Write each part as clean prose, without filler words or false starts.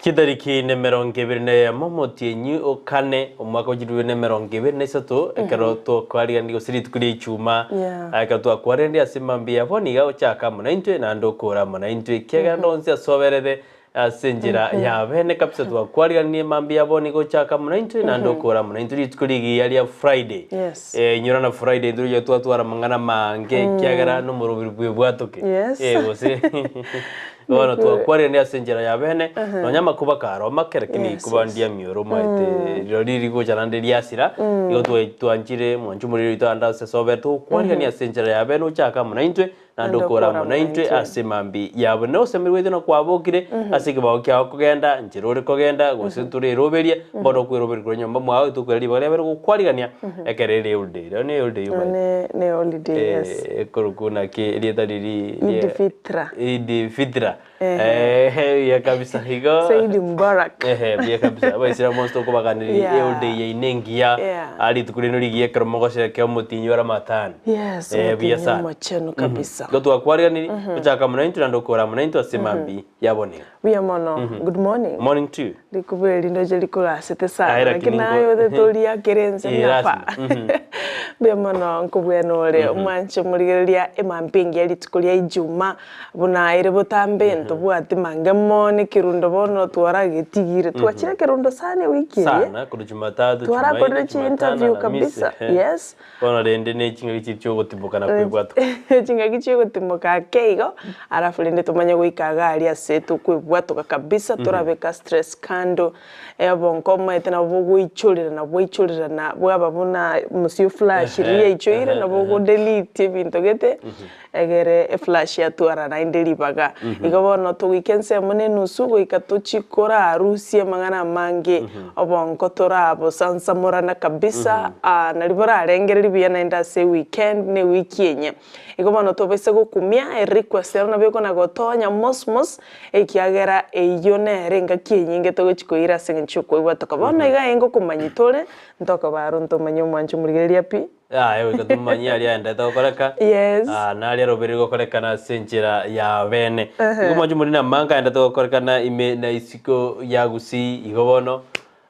Chitariki nemerongo ebere na eyemo omotienyi o kane omwaka o chilifu ibere na emerongo ebere na isato, ekero tokwarigania gose rituko ria Ijumaa, Yeah. ekero twakwarigania ase mambia ya bono iga ochaka amo naintwe naende okore amo naintwe, ekiagera ande onsi ase oberete ase enchera ya bene kabisa twakwariganie mambia ya bono iga ochaka amo naintwe naende okore amo naintwe rituko rigiya ria Friday. Yes. Inyora na Friday intwe riria twatwara amang'ana amange ekiagera nomoroberi bwebwatoke. Yes. Gose Bono twakwarire ase enchera ya bene, nonya amakuba kare omake, lakini Yes, rikuba yes. ndiamiore omaete rirorio rigocha naende riasira, igo twa- twanchire mwanche omoriri oito ande ase sobe tokwarigania ase enchera ya bene ochake amo naintwe, naende Naende okore okore amo amo naintwe naintwe. ase mambia yabo. Na osemeria gwaito nakwabokire ase ekebao kiao kogenda, nchera ore kogenda, gose toreroberia, bono okweroberia korwa nyomba mwao tokwera ribaga ria bene gokwarigania ekero ere holiday. Rero ne holiday Ero omaete. ne ne holiday yes. Ekorokwa naki erieta riria Eid Fitra. Eid Fitra. Ehe. Ehe, buya kabisa igo. Ase Eid Mubarak. Ehe, buya kabisa. Abaisilamu bonsi tokobaganeria Yeah. eholiday yaino engiya. Yeah. Aa rituko rino rigiya ekero mogosherekea omotinyi o Ramadhan. Yes, Eh, buya omotinyi sana. omochenu kabisa. Igo twakwariganirie, tochaka amo naintwe naende okore amo naintwe ase mambia yabonire. Buya mono. Good morning. Morning to you. Rikuba eri ndoche rikorasete Aye, sana, lakini lakini naye nko- ote toriakere ense Eh, buna pa. lazima. Mhm. Mbuya mono nkobwena ore omwanche omorigereria emambia engiya rituko ria Ijumaa, buna ere botambe ntobwati mange mono ekerundo bono twaragetigire. Twachire ekerundo sana ewiki eye. Sana, korwa Jumatatu, Twarakorire Jumaine, Jumatano, chi-interview Alamisi, kabisa, ehe. yes. Bono rende ne chingaki chiria chi'ogotimoka na kwebwatoka. Chingaki chi'ogotimoka ake igo, alafu rende tomanye goika iga aria ase tokwebwatoka kabisa, torabeka stress kando, obonko omanyete nabo bogoichorerana bwaichorerana bwaba buna mosio flash riria yaichoire nabo ogodelete ebinto gete, egere eflash yatwara naende ribaga. Igo bono togoika ensemo na enusu goika tochie korarusie amang'ana amange, obonko torabosansamorana kabisa, nario borarengereria buya naende ase eweekend na ewiki enye. Igo bono tobaisa gokumia erequest ero nabo ekona gotonya mos mos, ekiagera eyio nere engaki enyinge togochia koira ase eng'encho ya okoigwatoka. Bono iga aye ngokomanyia tore, ntokoba aro ntomanye omwancho omorigereria pi. Yaya goika tomanye aria aendete gokoreka, Yes. ah, na aria arobereire gokorekana ase enchera ya bene. Igo mwanche more namange aendete gokorekana ime na isiko ya Gusii igo bono,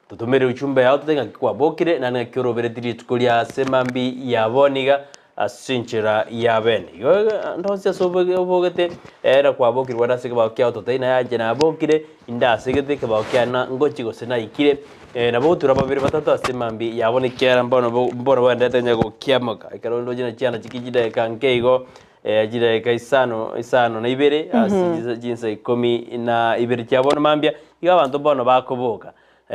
totomere ujumbe yao tote ng'aki kwabokire naende ng'aki orobereti rituko ria ase mambia ya bono iga ase enchera ya bene. Igo ande onsi ase oboge obogete, ere kwabokire korwa ase ekebao kiao totebie naye inche nabokire, Inde ase egete ekebao kiane ngochie gose naikire, nabo gotura babere batato ase mambia yabo nekiagera mbono bo mbono boenderete onye gokiamoka. Ekero onde oche na chiana chikia chidakika nke igo, chidakika isano isano na ibere ase chinsa chinsa ikomi na ibere chia bono mambia, igo abanto mbono bakoboka.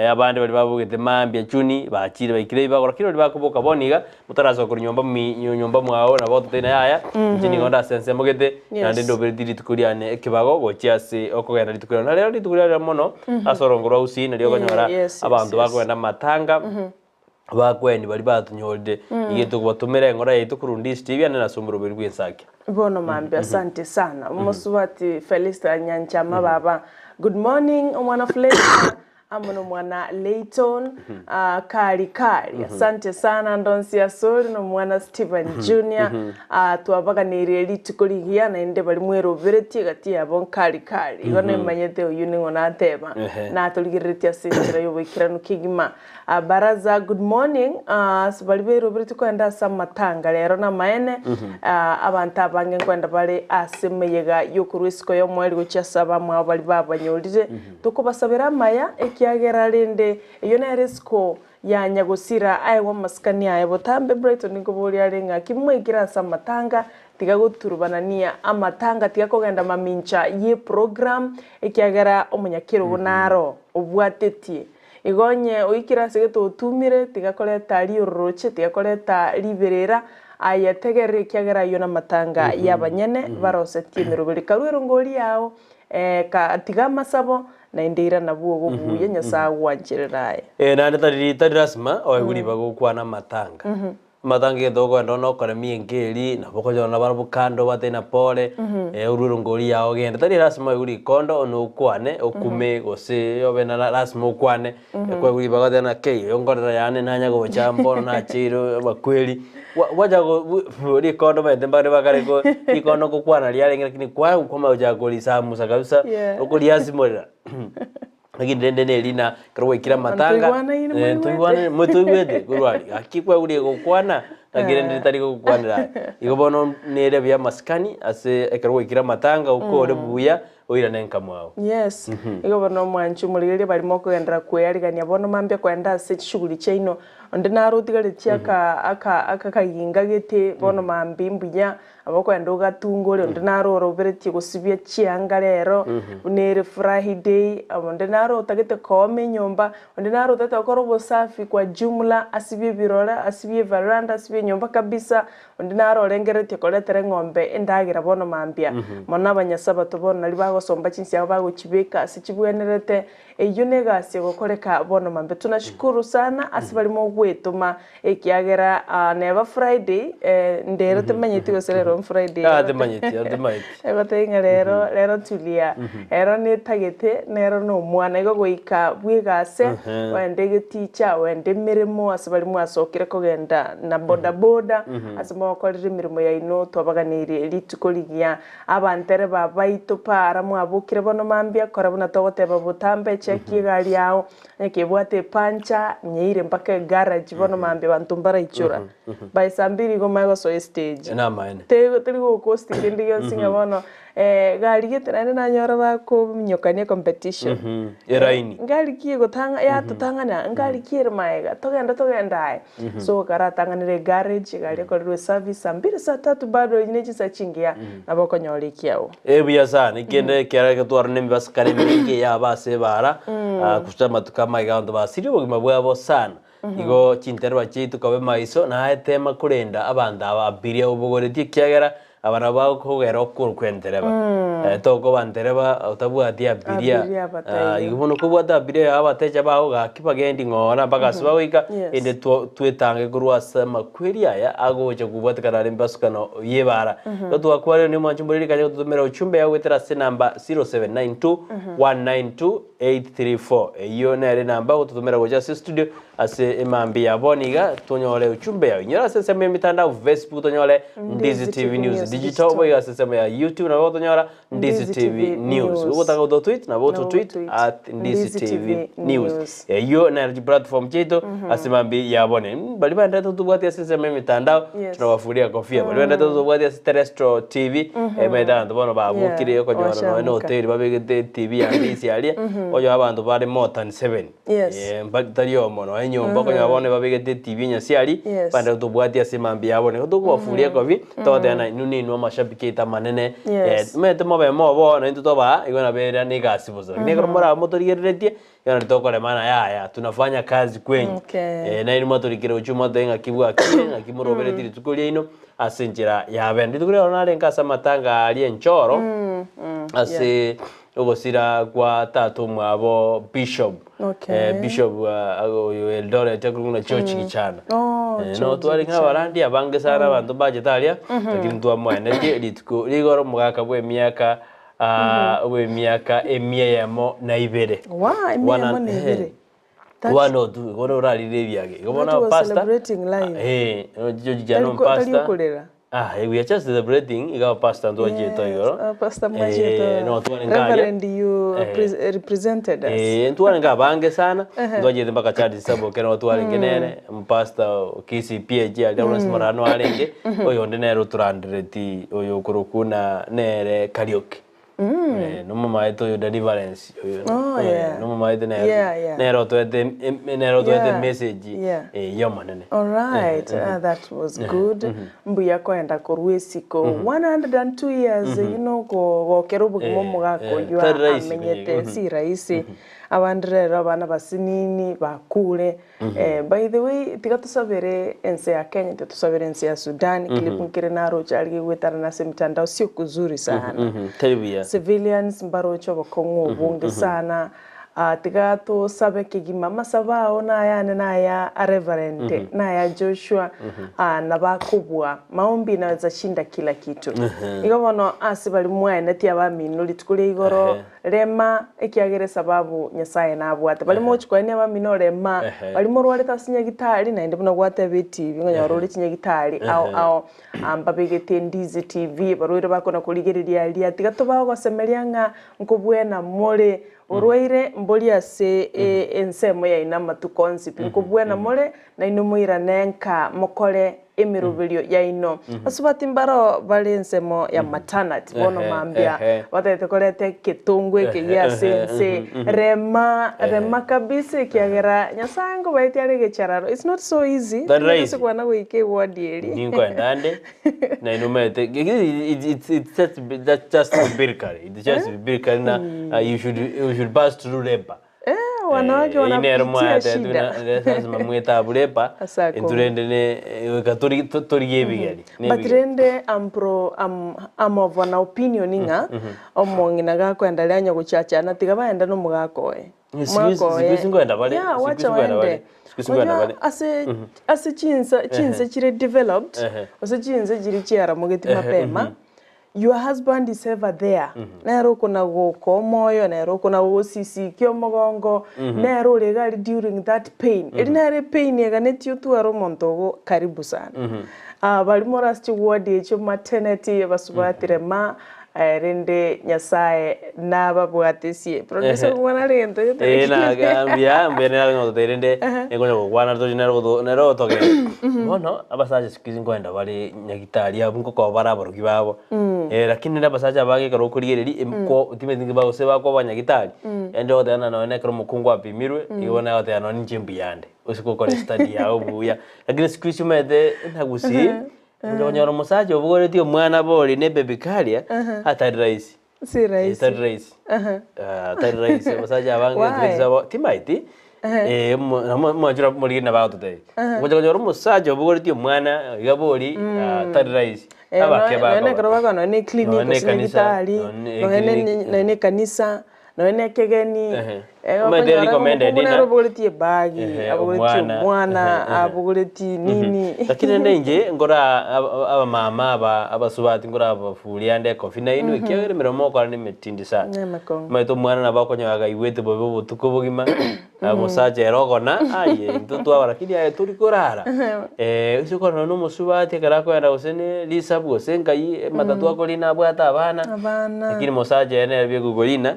Abande baria babogete mambia chuni, bachire baikire ebibago, lakini baria bakoboka bono iga, motarasoka korwa nyomba mi nyomba mwao nabo ototebie naye yaya, inche nigo onde ase ensemo gete, naende Yes. ndobereti rituko riane ekebago gochia ase okogenda rituko riane. Na rero rituko riarero mono, ase orongo rwa gusii nario okonyora Yes, yes, abanto yes. bakogenda amatanga, bakweni baria batonyorire, iga tokobatomera eng'ora yaito korwa ndisiti ebiane nase omoroberi bw'ensakia. Bono mambia asante sana omosubati Felista Nyanchama baba good morning omwana Fletcher amo nomwana Layton ah, kari kari asante sana ndonsi asori nomwana Stephen Junior ah, twabaganeirie rituko rigiya naende bari mweroberetie egati yabo nkari kari igo nemanyete oyio ning'o nateba Ehe. natorigereretie ase enchera yoboikeranu kegima Baraza good morning ase baria beroberetie kogenda ase amatanga rero namaene abanto abange nkoenda bare ase emeyega yokorwa esiko y'omoerio gochia ase abamwabo baria babanyorire tokobasabera amaya ekiagera rende eyio nere esiko ya nyagosira aegwe amasikani aye botambe Brighton nkoboria are ng'aki mwaikire ase amatanga tiga goturubanania amatanga tiga kogenda mamincha ye program ekiagera omonyakerogo naro obwatetie Igo onye oikire ase gete otumire, tiga koreta riororoche, tiga koreta riberera, aye tegerera ekiagera ayio namatanga y'abanyene barosetie emeroberi. Karue erongori yao, ka tiga amasabo, naende irana bwogo buya Nyasae agwancherere aye. Eh, naende tari tari lasima oegwe ribaga gokwana amatanga. Amatanga egento okogenda one okoremia enka eria, nabo okonyora nabarabwo kando obatebie na pore, orue erongori yao ogende. Tari lasima oegwe rikondo one okwane, okume gose obe na lasima okwane, ekoegwa ribaga otebe ng'a kei oyo nkorera yane nanya gocha mbono nacheire amakweri, gwa gwacha go rikondo omanyete mbare bakare ko rikondo ngokwana riarenge lakini kwaigwa kwamanya gochaka korisamusa kabisa, Yeah. okoriasimorera. Lakini rende neri na ekero gwaikire amatanga, Ntoigwanaine eh, moigwete. ntoigwanaine motoigwete korwa aria, gaki kwaigure gokwana, naki rende ritari gokwanera aye. Igo bono nere buya amasikani ase ekero gwaikire amatanga okore buya, oirane nka mwao. Yes, igo bono omwanchi omorigereria barimo okogenderera kweyarigania bono mambia koenda ase chishughuli chiaino, onde naro otigaretie aka aka akakaginga gete bono mambia mbuya, Nabo okoenda ogatungore, onde naro oroberetie gosibia chianga rero, buna ere Friday, onde naro otagete kooma enyomba, onde naro otagete gokora obosafi kwa jumla, asibie ebirore, asibie evaranda, asibie enyomba kabisa, onde naro orengereretie koretera eng'ombe endagera bono mambia. Mono abanyasabato bono nario bagosomba chinsiaga bagochibeka ase chibwenerete, Eyio negasi egokoreka bono mambia. Tunashukuru sana ase baria mogwetoma ekiagera neba Friday ndero timanyeti gose rero Friday Ah, timanyeti, ero timanyeti. egotebia ng'a rero rero tulia ero netagete nero na omwana igo goika bwegase ogende egeticha ogende emeremo ase baria mwasokire kogenda na bodaboda ase mogokorera emeremo yaino twabaganeirie rituko rigiya. Abantereba baito para mwabokire bono mambia, kora buna togoteba botambe, cheki egari yao, onye kebwate epancha, nyeire mpaka egarage bono mambia banto mbaraichora. By saa mbiri igo omanye gosoa estage. Namaene. Teri teri gokosti kende gionsi ng'a bono egari gete naende nanyora bakominyokania competition. Eraini. Ngari ki egotang'a yatotang'ana, ngari ki ere maega, togende togende aye. So karatang'anere egarage, egari ekorerwe eservice saa mbiri saa tatu bado echi ne chinsa chingiya nabo okonyora ekiao. Eh buya sana, ekende ekero egetwara na emibasukano emenge yaba ase ebara, ah, gocha amatuko amaiga abanto basirie obogima bwabo sana. Igo chintereba chiaito koba emaiso, naye tema korenda abanto aba abiria obogoretie ekiagera Aba nabo bagokogera okorokwa entereba. Eh, tokoba ntereba otabwati abiria. Abiria abataiyo. Ah, igo bono kobwate abiria yao abatecha bao gaki bagendi ng'ora mpaka ase bagoika, Yes. ende two- twetange korwa ase amakweri aya agocha kobwatekana are embasukano y'ebara. Igo twakwarire na omwancho mboriri kanya gototomera ochumbe yao goetera ase enamba 0792 192 834. Eyio nere enamba ogototomera gocha ase estudio Ase emambia ya bono iga tonyore ujumbe yao. Inyora ase ensemo ya emitandao Facebook tonyore Ndizi TV News Digital, boigo ase ensemo ya YouTube nabo gotonyora Ndizi TV News. Ogotaka gototweet nabo ototweet at Ndizi TV News. Eyio nero chiplatform chiaito ase mambia ya bono. Mm, Baria baenderete gotobwatia ase ensemo ya emitandao Yes. tunabafuria kofia. Baria baenderete gotobwatia ase terrestrial TV, emaete abanto bono babokire Yeah, okonyora nonya na washamuka. hoteli babegete TV ya Ndizi aria, okonyora abanto bare more than seven. Yes. Eh, mba- tari omo nonya enyomba okonyora bono babegete etibi enyasi aria, Yes. bande tobwati ase mambia yabo nigo tokobafuria ekobi, togoteba na inwe ninwe amashabiki aito amanene, Yes. omanyete mobe mobo naintwe tobaa, igo nabo ere na egasi bosa. Lakini ekero morabe motorigereretie, igo nari tokorema ng'a yaya tunafanya kazi kwenyu. Okay. Nainwe mwatorikire gochia mwateba ng'aki bwakire, ng'aki moroberetie rituko riaino, ase enchera ya bene. Rituko riaroro narenge ase amatanga aria enchoro, ase Ogosira kwa tata omwabo Bishop Okay. eh, Bishop ah, oyo Eldoret akorokwa ng'a George Gichana. Oh, Eh, no George tware ng'a Gichana. abarandi abange sana abanto mbachete aria lakini ntwamoenetie rituko rigoro omogaka bwa emiaka ah, bwa emiaka emia eyemo na ibere. Wa, emia One eyemo and- na eh, ibere. That's- One or two, igo orarire ebiage. Igo bono That was pastor, celebrating life. eh, George Gichana Tari ko- tari pastor. okorera. Ah, we are just celebrating iga pastor ntwachete Yes, igoro. uh, Pastor Mwachete. Eh, no tware ngaria. Reverend, you Eh. represented us. Eh, ntware nga abange sana. Ntwachete mpaka Charles Saboke no twarenge nere, mpastor KCPH aria Lawrence Morano arenge, oyo onde nere oturandereti oyo okorokwa na nere Kariuki. Eh, nomomaete oyo Deliverance oyo Oh, yeah. nomomaete nere Yeah, yeah. nere otoete em- nere otoete Yeah, message yeah. eh, y'omonene All right, ah, that was good. Mbuya koenda korwa esiko 102 years you know gokera obogima Eh, omogaka eh, oyio tari rahisi amenyete konyega. si rahisi abande rero abana basinini bakure Eh, by the way tiga tosabere ense ya Kenya tiga tosabere ense ya Sudan clip nkere naroche aria gegwetanana ase emitandao sio kuzuri sana Tari buya. Civilians mbaroche obokong'u obonge sana ah, tiga tosabe kegima amasabo ao nayane naya a Reverend naya Joshua ah, nabakobua maombi inaweza shinda kila kitu igo bono ase bari mwaenetie abamino rituko ria igoro Rema, ekiagera esababu Nyasae nabwate. Baria mogochia koenia abamino rema, baria morwarete ase chinyagitari, naende buna gwateba etibi ng'onyora ore chinyagitari ao ao, aa mbabegete endizi TV, abarwaire bakona korigereria aria, tiga tobae ogosemeria ng'a nkobwena more. Borwaire mbori ase ensemo yaino amatuko onsi pi, nkobwena more, nainwe moirane nka mokore emeroberio yaino. Basubati mbaro bare ensemo ya maternity bono mambia batagete koreta eketongo ekeyia ase ense, rema rema kabisa ekiagera Nyasaye nkobaetie are egechararo, it's not so easy, Tari rahisi. ase kwana goika eward eria. Ninkoenda ande, nainwe omanyete, it's it's just that's just biblically, it's just biblically na you should you should pass through labour. Eh, wanawake Eyio nero wanapitia mwayatebiwa shida. na lazima mwetabu labour, Ase akong'u. intwe rende ne goika tori torigie ebigeri. But nebigeri. rende I'm pro I'm, I'm of an opinion ng'a omong'ina gakoenda riria anya gochachana tiga baende na omogaka oye. Siku hizi- Mwaka siku hizi ngoenda bare, Yeah, siku hizi wacha ngoenda bare, waende. siku hizi ngoenda Unajua bare. ase ase chinsa chinse chire developed Ehe. ase chinse chiri chiaramogeti mapema your husband is ever there nere okona goka omoyo nere okona gogosisikia omogongo nere ore iga aria during that pain eri nere pain eganetie otware omonto ogo karibu sana Ah, baria more ase chiward echio maternity basubatire ma Rende Nyasae nababwatesie. Producer ngwana are gento Eh, gete. na mbuya mbuya nere ng'ototebi rende nkonya gokwana tochi nere goto nere gotogenda. Bono abasacha siku hizi nkoenda bare nyagitari abwo nkokoba bare abarogi babo. Lakini rende abasacha abange ekero okorigereria em ko timanyeti ninki gose bakoba nyagitari, ende ogoteba ng'a nonye ekero omokungu apimirwe, igo bono agoteba nonye inche mbuyande, ase gokora estudy yago buya. Lakini siku hizi omanyete buna gusii. Onya konyora omosacha obogoretie omwana bori ne baby karia, atari rahisi. Si rahisi. Tari rahisi. Ah, tari rahisi abasacha abange Why? tibeti sabo timaeti eh, mo- namo mwachora morigeri nabo agototebia. Ogocha konyora omosacha obogoretie omwana iga bori, ah, tari rahisi. Eh, Abake noe- noe nekero bakoba. bakoba noe ne clinic Noe ne gose ekanisa, nyagitari, noe ne noe ne eclinic. noe ne ekanisa, Nonya na ekegeni, Ehe. eh, Omanyete okonyora recommended omokungu nere na- obogoretie ebagi, Ehe, abogoretie omwana. omwana, Ehe, ehe. abogoretie nini. Lakini rende inche nkora abamama aba abasubati nkora abafuria ande ekofi nainwe ekiagera emeremo mogokora na emetindi sana. Nemekong'u. Omanyete omwana nabo okonyora agaigwete bobe obotuko obogima, omosacha ere ogona, aye intwe twaba lakini aye tori korara. Ase okorora nonye na omosubati ekero akoenda gose ne risabu gose nkai ematatu akorina abwate abana, Abana. lakini mosacha ere nere bieka okorina,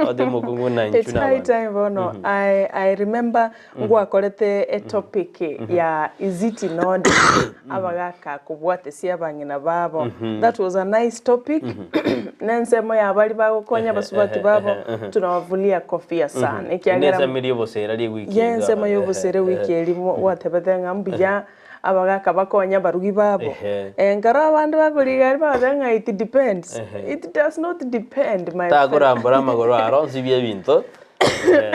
ote omokungu buna inchu It's na high abana. time bono. I, I remember ngwakorete a topic ya is it in order abagaka kobwatesia abang'ina babo. That was a nice topic. Nensemo ya baria bagokonya abasubati babo tunawavulia kofia sana. Ekiagera Nensemo eria obosera ri'ewiki Ye ensemo y'obosera ewiki eria gwatebete ng'a mbuya abagaka bakonye abarugi babo. Ehe. Nkaro abande bakoriga aria bagoteba ng'a it depends. Ehe. It does not depend my friend. Takorambora amagoro aro onsibie ebinto,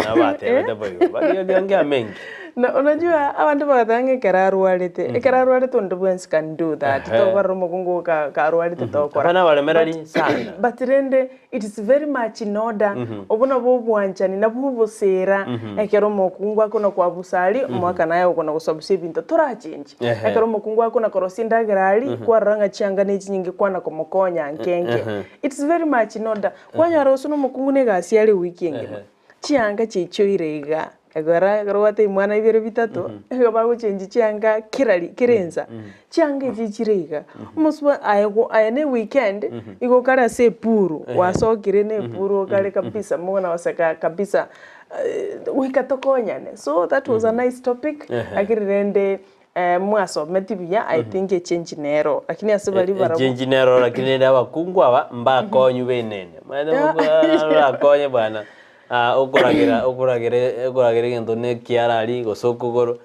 nabo batebete boigo. Baria rionge amengi. Na unajua abanto bagateba ng'a ekero arwarete, ekero arwarete onde bwensi can do that. Ehe. Tokorora omokungu ka karwarete tokora. Abana abaremereri sana. But rende it is very much in order, obwo nabwo obwanchani, nabwo obosera, ekero omokungu akona kwabusa aria, omwaka naye okona gosabusia ebinto torachenchi. Ehe. Ekero omokungu akona korosia endagera aria, kwarora ng'a chianga ne chinyinge kwana komokonya nke nke. It's very much in order. Kwanyora gose na omokungu na egasi are ewiki engima, chianga chiaichoire igaa, ekero ekero obwate ebimwana bibere bitato, nigo bagochengi chianga kera ri kera ensa, chianga echi chire iga, omosubati aye go aye na eweekend, igo okare ase epuru, gwasokire na epuru okare kabisa mogona goseka kabisa goika tokonyane. So that was a nice topic, lakini rende mwasometi buya, I think echange nero, lakini ase baria barabwo. Echange nero lakini rende abakungu aba mbakonyu benene. Omanyete omokungu orakonye bwana, ah, okoragera okoragera okoragera egento na ekiara aria gose okogoro.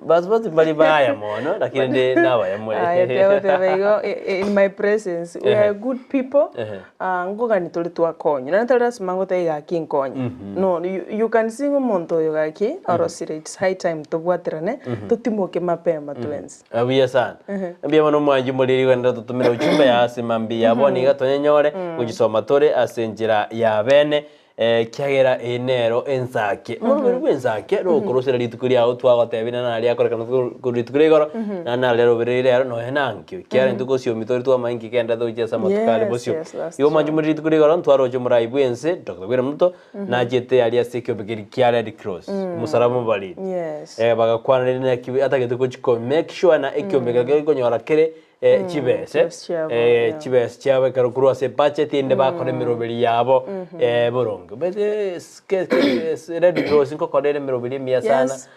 Basubati mbari baya mono lakini rende nabaya more. Aye teba teba igo in my presence we are good people. Ehe. Ah, nkogani tore twakonywa naende tari lasima ngotebi gaki nkonye no you, you can see ng'a omonto oyo gaki orosire it's high time tobwaterane totimoke mapema twensi. Buya sana. Mbuya mono omwanchi omoriri kogenda totomere ujumbe ya ase mambia bono iga tonyenyore gochisoma tore ase enchera ya bene ekiagera eye nero ensake. Omoroberi bwa ensake rokorosera rituko riago twagotebia na naria akorekana korwa rituko ria igoro na naria robereri rero nonya nankio ekiagera intwe gosiomia tore twamanya inki kende togochia ase amatuko are Yes, bosio. yes, that's Igo omwanchi omoriri rituko ria igoro ntwaroche omorai bwa ense Doctor William Ruto nachete aria ase ekiombe kia Red Cross omosaraba omobariri. Yes. Bagakwana rende naki atagete gochi ko make sure na ekiombe keria gekonyora kere Chibese, Chibese chiabo, yeah. chibese chiabo ekero korwa ase ebudget ende bakora emeroberi yabo boronge. But Red Cross nkokora ere emeroberi emiya sana Yes.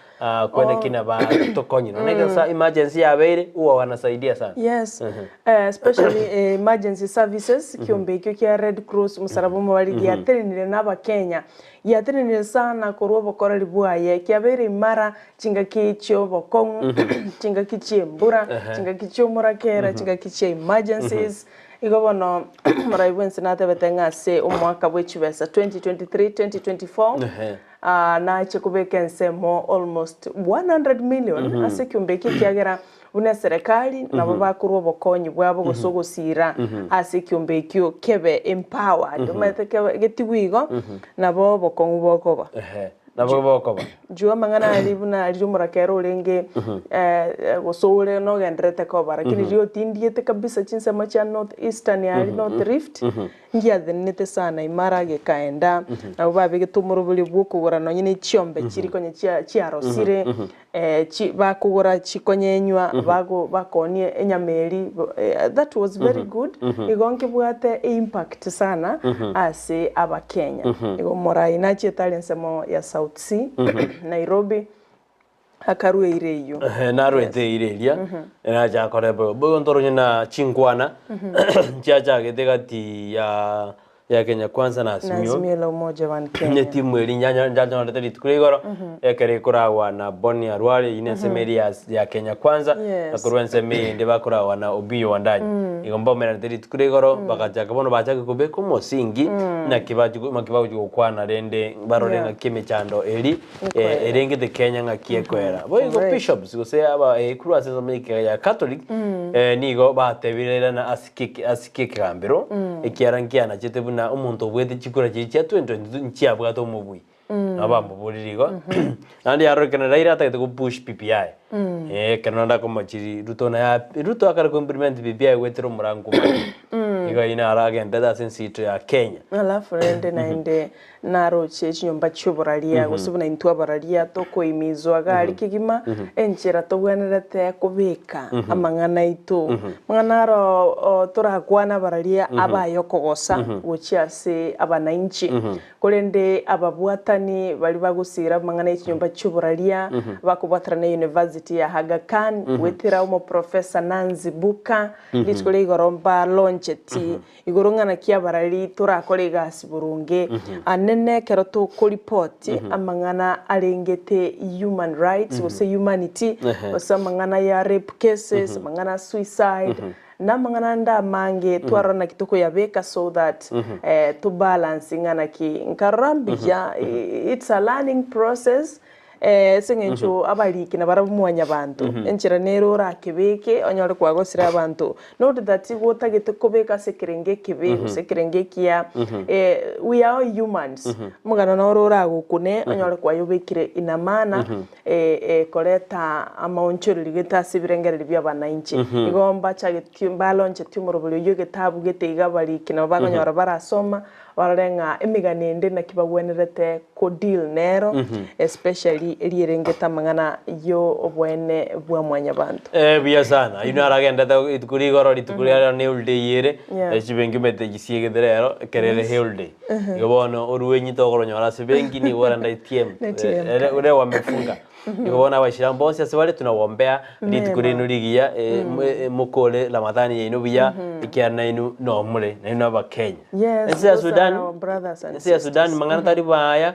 kwene ki naba tokonyire. Nonya ekero sa emergency yabeire huwa wanasaidia sana. Yes, especially emergency services, ekiombe ekio kia Red Cross omosalaba omobari giatenenire na abakenya, giatenenire sana korwa obokoreri bwaye, kiabeire imara Chingaki chi'obokong'u, chingaki chi'embura, chingaki chi'omorakera, chingaki chia emergencies. Igo bono omorai bwensi natebete ng'a ase omwaka bwe chibesa 2023 2024 Ehe. ah, nache kobeka ensemo almost 100 million ase ekiombe eke ekiagera buna eserekari nabo bakorwa obokonyi bwabo gose ogosira ase ekiombe ekio kebe empowered omanyete kebe getigwe igo nabo obokong'u bokoba. Ehe. Nabo bokoba. Juu amang'ana aria buna riria omorakera orenge gose ore nogendererete koba, lakini riria otindiete kabisa chinsemo chia North Eastern aria North Rift, ngiathenete sana imara gekaenda, nabo babegete omoroberio bw'okogora nonye ne chiombe chiria konya chia chiarosire, chi bakogora chikonyenywa, bago bakoonia enyama eria, that was very good, igo nkebwate eimpact sana ase abakenya. Igo morai nachiete are ensemo ya South C, Nairobi, akarua eira eyio. Ehe, narwete eira eria, nacha kore bo boigo ntoronye na chinkwana nchiachagete gati ya ya Kenya Kwanza na Na Azimio. Azimio la Umoja One Kenya. Etimu eria njanya njanyorete rituko ria igoro, ekero ekoragwa na Bonny Arware, eyio na ensemo eria ya ya Kenya Kwanza, Yes. na korwa ensemo eyende bakoragwa na Opiyo Wandayi. Igo mbaomeranete rituko ria igoro, bagachaka bono bachake kobeka omosingi, naki bachi naki bagochi gokwana rende barore Yeah. ng'aki emechando eri Ekoera. erengete Kenya ng'aki ekoera. Boigo Correct. bishops gose aba korwa ase ensemo ya Catholic, nigo batebire ere ase Asike ekegambero, ekiara nkianachete buna omonto obuete chikura chiria chia 2022 nchiabwate omobui. Nabo bamoboririe igo. Naende yarorekana Raila atagete go push BBI. Eh, ekero naende akomochiri Ruto naye Ruto akare ko implement BBI goetera omorango omorero. Igo ayio naro agenderete ase ense yaito ya Kenya. Alafu rende naende Naroche chinyomba chi'oboraria, gose buna intwe abararia tokoimizwa iga aria kegima, enchera tobwenerete kobeka amang'ana aito. Amang'ana aro o, torakwane abararia abaye okogosa gochia ase abanainchi. Korende ababwatani baria bagosiira amang'ana ye chinyomba chi'oboraria, bakobwatana na University ya Aga Khan, goetera omoprofessor Nancy Booker, rituko ria igoro mbaloncheti Igoro ng'a naki abarari torakore egasi boronge, anene ekero tokoripoti amang'ana arengete human rights gose humanity, gose amang'ana ya rape cases, amang'ana a suicide, na amang'ana ande amange twarora naki tokoyabeka so that to balance ng'a naki. Nkarora mbuya, it's a learning process. Ase eng'encho abariki nabarabwo mwanyabanto, enchera nere orakebeke onyore kwagosire abanto. Not that igo otagete kobeka ase ekerengo ekebe gose ekerengo ekiya, we are all humans. Omogano noro oragokune onyore kwayobekire in a manner ekoreta amaonchorerio gete ase ebirengererio bia abanainchi. Igo mbachageti mbalonchetie omorobori oyio egetabu gete iga abariki nabo bakonyora barasoma, Barore ng'a emegano ende naki bagwenerete ko deal nero, especially eria erengete amang'ana y'oboene bwa mwanyabanto. Eh, buya sana. Ayio naro agendete rituko ria igoro, rituko ria rero ne holiday ere, Yeah. eh, chibenki omanyete chisiegete rero, ekero ere holiday. Igo bono orwenyi tokoronyora ase benki nigo orenda ATM. ATM Eh, ere card. ere wamefunga. Igo bono abaisilamu bonsi ase bare tunawombea rituko Mema. riaino rigiya, eh, mo- eh, mokore Ramadhani yaino buya, ekiagera nainwe nomore, nainwe abakenya. Yes, Ense ya those are Sudan, our brothers and ense ya Sudan sisters. mang'ana tari buya,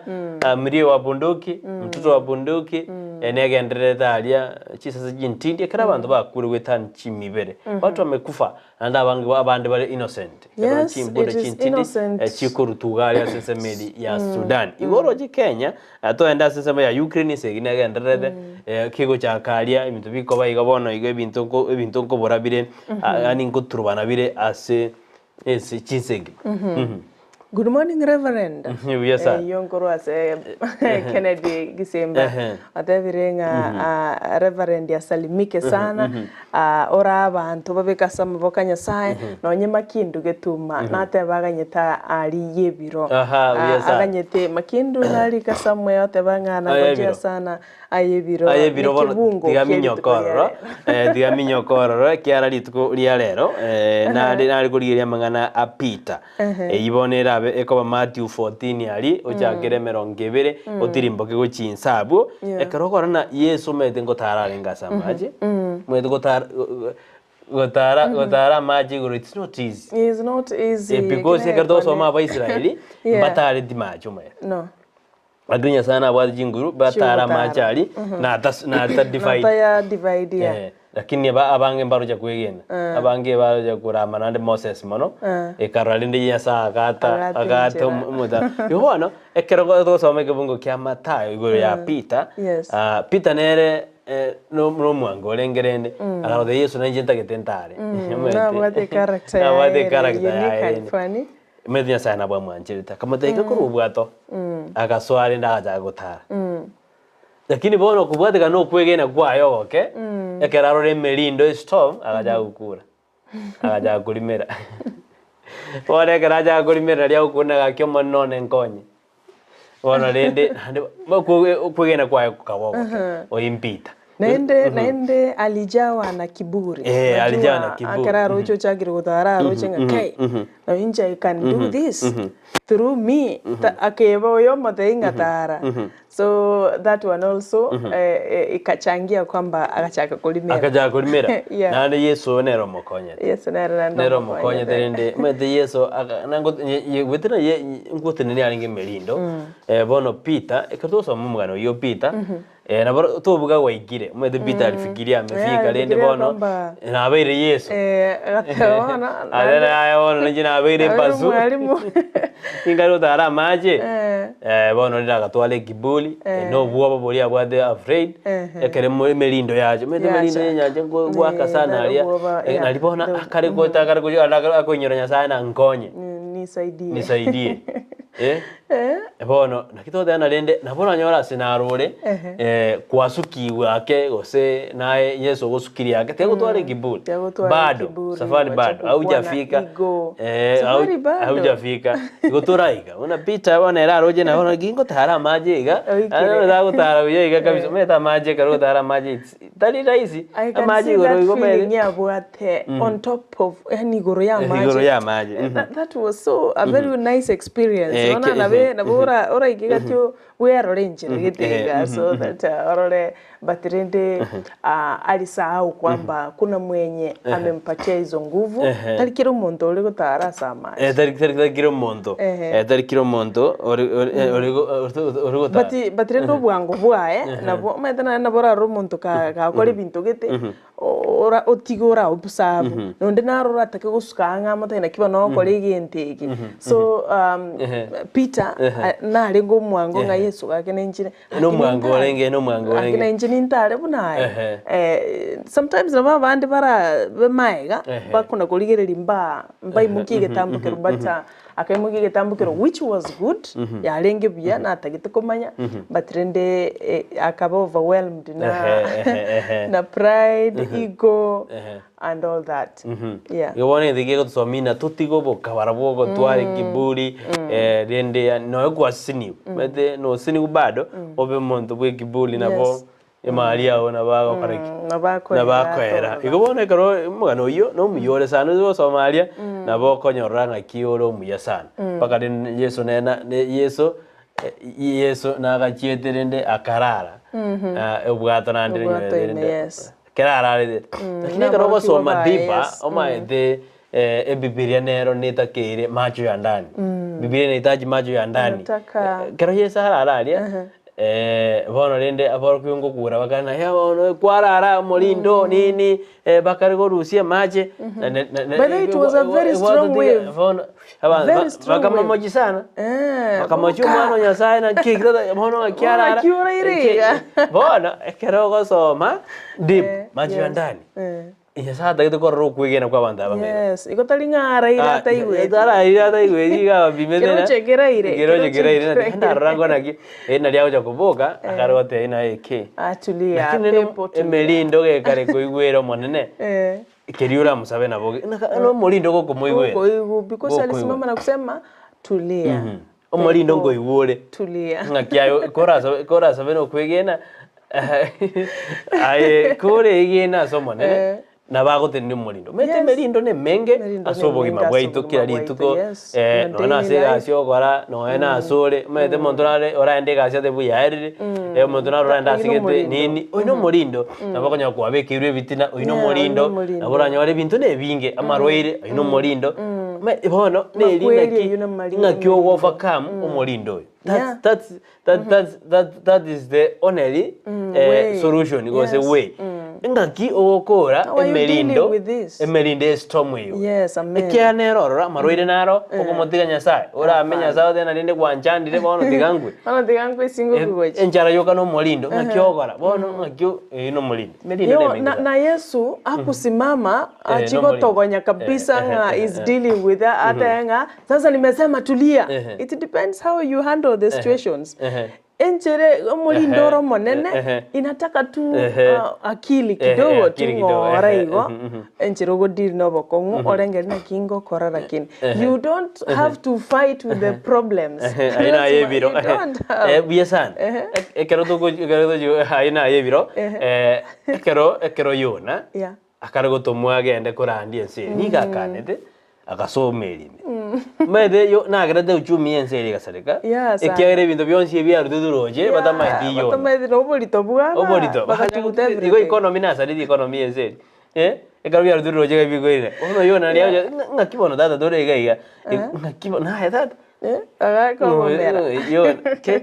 mrio wa bunduki, mtoto wa bunduki, negendererete aria chisase chintindi ekero abanto bakure goetania chimibere. Watu wamekufa naende abange abande bare innocent. Ekero Yes, chimbuda it is chintindi innocent. chikorutuga iga aria ase ensemo eria ya Sudan. Igo oroche Kenya, toende ase ensemo ya Ukraine ase eyio negendererete, kegochaka aria ebinto bikoba iga bono iga ebinto nko ebinto nkobora bire yaani nkoturubana bire ase ense chinse engima. Good morning Reverend. Buya sana. Eyio nkorwa ase Kennedy Gisimba Ehe. otebire ng'a ah, Reverend asalimike sana ah, ore abanto babeke ase amaboko a Nyasaye nonye makindu getuma nateba aganyete ari yebiro Aha, buya Ah, sana. aganyete makindu narika somewhere oteba ng'a Aye nangojea ebiro. sana aye ebiro Aye ebiro bono nekebungo tiga kia rituko minyoko ria ororo rero. eh, tiga minyoko ororo ekiara rituko ria rero eh, nare nare korigereria amang'ana a Peter Eyio bono erabe ekoba Matthew 14 aria, ochakere emerongo ebere, otirimboke gochia inse abwo, Yeah. ekero okorora ng'a Yeso omanyete ngotara arenge ase amache, omanyete gotara gotara gotara amache igoro it's not easy. It's not easy. Eh, because Ekero ekero togosoma ekone. Abaisraeli, Yeah. mbatareti mache omanyete. No. Lakini Nyasaye nabwate chinguru, batara amache Chiogotara. aria, na nata divide. Nataya divide yeah. Eh, lakini aba abange mbarocha kwegena abange barocha korama naende Moses mono ekarora rende Nyasaye agata Agata agata enchera. omo- omota igo bono ekero togosoma ekebungo kia Mathayo igoro ya Peter Yes. ah, Peter nere eh, no- nomwango orenge rende akarora Yeso nainche ntagete ntare Omanyete? Nabwate character Nabwate yaye character unique yaye and rende. funny. Omanyete Nyasaye nabo amwancherete, akamotebia iga korwa obwato, agasoa rende agachaka gotara. Lakini bono okobwatekana na okwegena kwaye ogoke, ekero arora emerindo estorm, agachaka gokura, agachaka korimera. Bono ekero achaka korimera naria agokuna gaki omonene one nkonye. Bono rende naende okwegena kwaye kokaba ogoke, oimpita. Naende naende alijawa na kiburi. Eh, Unajua, alijawa na kiburi. Akero aroche ochakire gotara aroche ng'a kai na inche I can do this through me. Ta- Akeba oyo omotebia ng'a tara. So that one also eh, eh, ikachangia kwamba agachaka korimera. Akachaka korimera. Yeah. Naende Yeso nere omokonyete. Yeso nere naende Nere omokonyete rende omanyete Yeso aka nango ye- ye- gwetera ye ngotenenia arenge emerindo eh, bono Peter ekero togosoma omogano oyio Peter Eh, nabo tobuga gwaikire, omanyete Peter alifikiria amefika Eh, rende alifikiria bono kwamba- nabeire Yeso. Eh, agateba bono, Ate naye bono ninche nabeire nabeire embasu. omwalimu. Ninkare gotara amache. Eh. Eh, bono rende agatwara ekiburi, na obwoba boria abwate afraid, Ehe. ekero emo emerindo yacha, omanyete emerindo Yacha. ya enyancha ngo goaka Eh, sana naro aria, obwoba, eh, yeah. nari bono The- akare goeta akare gocha akoinyora Nyasaye na nkonye. Nisaidie. Nisaidie. Eh? Bono, naki togotebana rende, nabo oranyore ase narore, Ehe. eh, kwasukigwe ake gose naye Yeso ogosukirie ake, tiga gotwara ekiburi. Tiga gotwara Bado, ekiburi, safari wacha bado, kukua na haujafika. ego. Eh, Safari bado. haujafika. Igo toraika. Buna Peter bono ere aroche nabo naki ngotara amache iga, Oikire. aye tagotara buya iga kabisa, omanyete amache ekero ogotara amache it's tari rahisi, I can amache see igoro that igo feeling omanyete. yabwate on top of yani igoro ya amache. Igoro ya amache, Eh, That, that was so a very nice experience. Eh, Ona nabe nabo ora oraike gatio bwerore enchera gete iga so that orore but rende alisahau kwamba kuna mwenye amempatia hizo nguvu tari kira omonto ore gotara ase amache. Eh, tari tari tari kira omonto. Ehe. Eh, tari kira omonto ore ore eh, ore go- ore ore gotara. But but rende obwango bwaye nabo omanyete naende nabo orarore omonto ka gakora ebinto gete ora otige ora observe nonde naro oratake gosuka ang'e amotebi naki bono ogokora egento eke so Peter narenge omwango ng'a Yeso gaki nenchire Nomwango orenge, nomwango gaki orenge. nainche nintare buna aye Ehe. sometimes nabo abande bara bemaega Ehe. bakona korigereria mba mbaimokia egetambokero but akaimokia egetambokero which was good yarenge buya natagete komanya but rende akaba overwhelmed na Ehe, ehe, ehe. na pride ego Ehe. and all that yeah Igo bono egento gegotosomia ng'a totige obokabara bwa ogotwara ekiburi eh, rende ya nonya kwasiniwe omanyete nosiniwe bado obe omonto bwa ekiburi nabo Yes. emari yago nabo agokora ki? Nabo akoera Nabo akoera. atorora. Igo bono ekero omogano oyio na omuya ore sana ase gosoma aria nabo okonyorora ng'aki ore omuya sana. Mpaka rende Yeso nere na Yeso Yeso nagachiete rende akarara obwato naende Obwato rende ime, yes. ekero ararete. Lakini ekero Nabarokigwa ogosoma baye, deeper yes. omanyete ebibiria nero netakeire macho ya ndani. Bibiria inahitaji macho ya ndani. Inataka- Ekero Yeso arara aria bono rende aborokigwa ngokura bakare na bono kwarara omorindo nini bakare korusia amache. By the way, it was a very strong wave. Bono Very strong wave. bakamomochi sana. Bakamochia boka. omwana o Nyasaye na ki bono ng'aki arara. Bono akiora ire iga. Bono ekero ogosoma deep macho ya Yes. ndani. Nyasae atagete korora okwegena kwa abanto aba ng'a iga. Yes, igo tari ng'a araire Ah, ataigweti. taraire ataigweti iga abapimete na Keroche keraire, keroche keroche keraire nari keraire. ndarora ngo naki, eh nari agocha koboka, akare goteba ng'a eke. Ah, tulia, Lakini rende pepo tulia. emerindo gekare koigwera Omonene, Eh. keria oramosabe nabo oge naka nomorindo gokomoigwera. Gokoigwa because Gokoigwa. alisimama na kusema tulia. Omorindo Pepo, nkoigwa ore. Tulia. Ng'aki aye korasabe korasabe nokwegena aye koregene ase Omonene, Eh. nabo agotenenia omorindo. Omanyete Yes. emerindo na emenge Emerindo ase na obogima emenge ase bwaito obogima kera bwaito, rituko, yes. In nonya na our ase daily life. egasi ogokora, nonya na ase ore, omanyete omonto nare oraende egasi ate buya yaerire, omonto nare oraende Oyio ase na gete omorindo. nini, oyio na omorindo, nabo okonyora kwabekeirwe ebitina, oyio na Yeah, oyio na omorindo, omorindo. nabo oranyore ebinto na ebinge, amarwaire, oyio na omorindo, Omanyete bono, neri Makweri ng'aki ayio na amari- ng'aki ogo overcome omorindo oyo. That's, Yeah. that's, that, that's, that, that is the only eh, way. solution gose Yes. way. Engaki ogokora How are you dealing emerindo with this? emerindo estorm eyo. Yes, amen. Ekiagera nere ororo amarwaire naro okomotiga Nyasaye orame Nyasaye otebe naende gwanchandire bono tiga nkwe. Bono tiga nkwe singo kugocha. Enchara yoka na omorindo ng'aki ogokora bono ng'aki o eywo na omorindo. Emerindo Yo, na emenge na, sana. na Yesu akusimama Eh, achigotogonya nomorindo. kabisa Eh, ng'a eh, is eh. dealing with that ate ng'a sasa nimesema tulia. Ehe. It depends how you handle the situations. Ehe. Enchere omorindo Ehe, ore omonene ehe. inataka tu Ehe. akili Ehe, kidogo tu akili kidogo, ng'ora ehe, igo mhm, mhm. enchere ogodeal na obokong'u orengeri naki ngokora lakini you don't have to fight with the problems. Ehe, aye naye ebiro You don't have. Eh, buya sana Ek- ekero toko ekero tochi aye naye ebiro eh, ekero ekero Yona Yeah. akare gotomwa agende korandia ense eye nigo akanete agasoma erinde omanyete yo nagerete uchumi ya ense ere egasareka Yeah, sana. ekiagera ebinto bionsi ebiarutete roche batamaeti Yona Batamaeti na oborito bwaba oborito bagatuguta igo everything. economy nasareti economy ya ense eri eh, ekero biarutire roche iga bikoirera bono Yona riagocha ng'a ng'aki bono tata tore iga iga ng'aki bono naye tata Eh, agaka obomera. Yona ke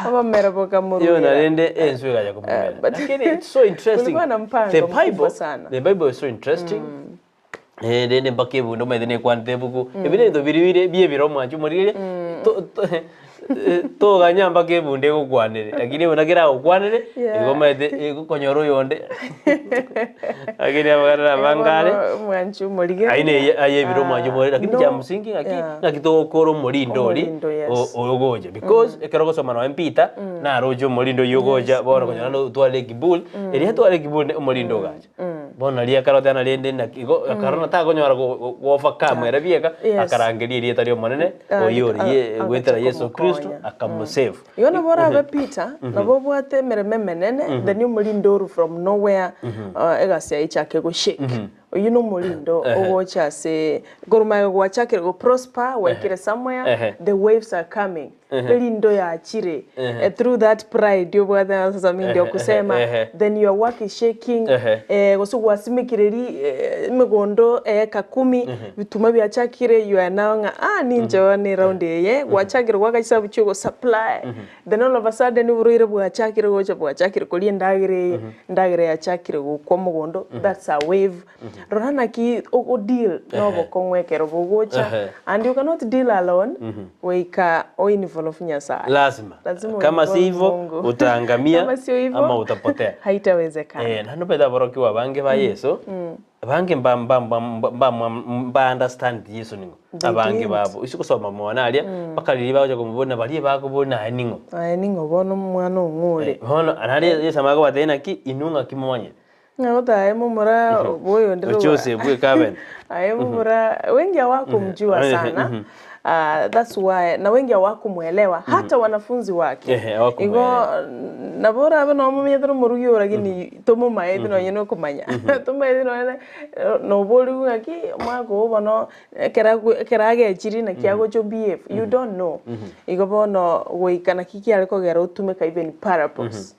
Obomera bokamorwera. Yona rende ensu egacha komomera but lakini it's so interesting kulikuwa na mpango the mkubwa bible sana. the bible is so interesting Eh, rende mpaka ebundo omanyete nekwanete ebuku ebi nebinto biri bire bia ebiro mwanche omorigereria to- to- eh, toganya mpaka ebunda egokwanere lakini ebunda keragokwanere Yeah. igo omanyete egokonyora oyonde lakini amang'ana namange are Bono mwanche omorigereria. aye neye aye ebiro mwanche omorere lakini No. kia msingi ng'aki Yeah. ng'aki togokora omorindo ori Omorindo, yes. o- oyogocha because ekero ogosoma nonye Peter naroche omorindo oywo ogocha bono konyora notware ekiburi erio atware ekiburi omorindo ogacha Bono nario akarotana rende naki igo akarora takonyora go- go- go-overcome ere bieka, Yes. akarangeria erieta ri'Omonene, Ah, oyio ore ye- agacha goetera Yeso Kristo, komokonya. akamosave. Igo nabo orabe Peter, nabo obwate emeremo emenene, then omorindo oru from nowhere, egasi yaye echake goshake. Oyio na omorindo ogocha ase, korwa magega gwachakire go prosper, gwaikire somewhere, Ehe. the waves are coming. Erindo yachire eh, through that pride obwate ng'a sasa mi ndio kusema then your work is shaking eh, gose gwasimekire ri eh, emegondo eka kumi bituma biachakire you are now ng'a ah ninche bono eround eye gwachakire goaka chisabu chia ogosupply then all of a sudden oborwaire bwachakire gocha bwachakire koria endagera eye endagera yachakire gokwa mogondo that's a wave Rora naki ogo deal nobokong'u ekero bogocha and you cannot deal alone goika o involve Nyasaye. Lazima. Lazima Kama si uinvolve hivyo Mungu. utaangamia Kama sio hivyo ama utapotea. haitawezekana. Eh, naende omanyete aborokigwa abange ba Yeso, abange mba mba mba mba mba mba understand Yeso ning'o. They Abange didn't. babo ase gosoma mono aria, mpaka riria bagocha komobori na baria bakobori naye ning'o. Aye ning'o bono omwana ong'o ore? Bono naende Yeso amanye kobatebia naki inwe ng'aki momanyete. Ng'a otae momura bw'oyonde Oche osebwe ekaben. Aye momura wengi hawakumjua sana Ah, that's why na wengi hawakumwelewa hata wanafunzi wake Ehe, hawakumwelewa. igo nabo orabe nomomenyete na omorugi oyo lakini tomomaeti nonye na okomanya tomaeti nonye noborigwe ng'aki omwaka oyo bono ekero agwe ekero agechire naki agocha obehave you don't know igo bono goika naki kiare kogera otumeka even parables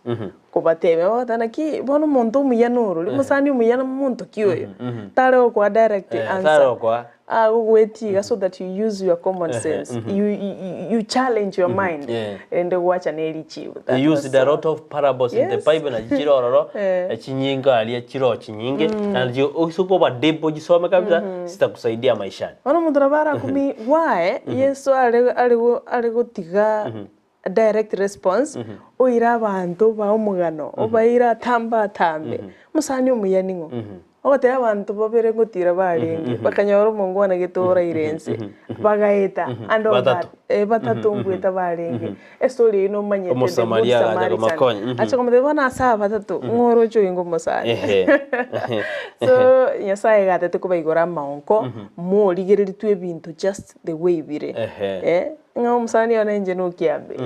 Kobatebia, bagoteba, Naki bono omonto omuya norori, omosani omuya nomonto ki oyo? Tare gokoa direct Eh, answer. tare gokoa. Agogoetia iga so that you use your common sense. You, you, you challenge your mind. Yeah. Erinde gwacha ne richibu. That They was used a lot of parables in the Yes. Bible na chire ororo Eh. chinyinge aria chiro chinyinge na ose koba deep ochisome kabisa zitakusaidia maishani. Bono omonto nabo arakumie why Yeso are are are gotiga Direct response, Oire abanto obae omogano, obaire atambe atambe. Omosani omuya ning'o? Ogotebia abanto babere ngotira barenge, bakanyora omongwana gete oraire ense, bagaeta and all that, Batato. eh, batato ngoeta barenge. Estory eyio nomanyete, the good Omosamaria agacha Samaritan. komokonya, mhm. Acha komotebia bono ase aba batato, ng'o oroche oinge omosani? Ehe, ehe. So, Nyasaye iga atete kobaigora amaonko, morigereria tu ebinto just the way bire. Ehe. Eh, ng'a omosani one inche nokiambe,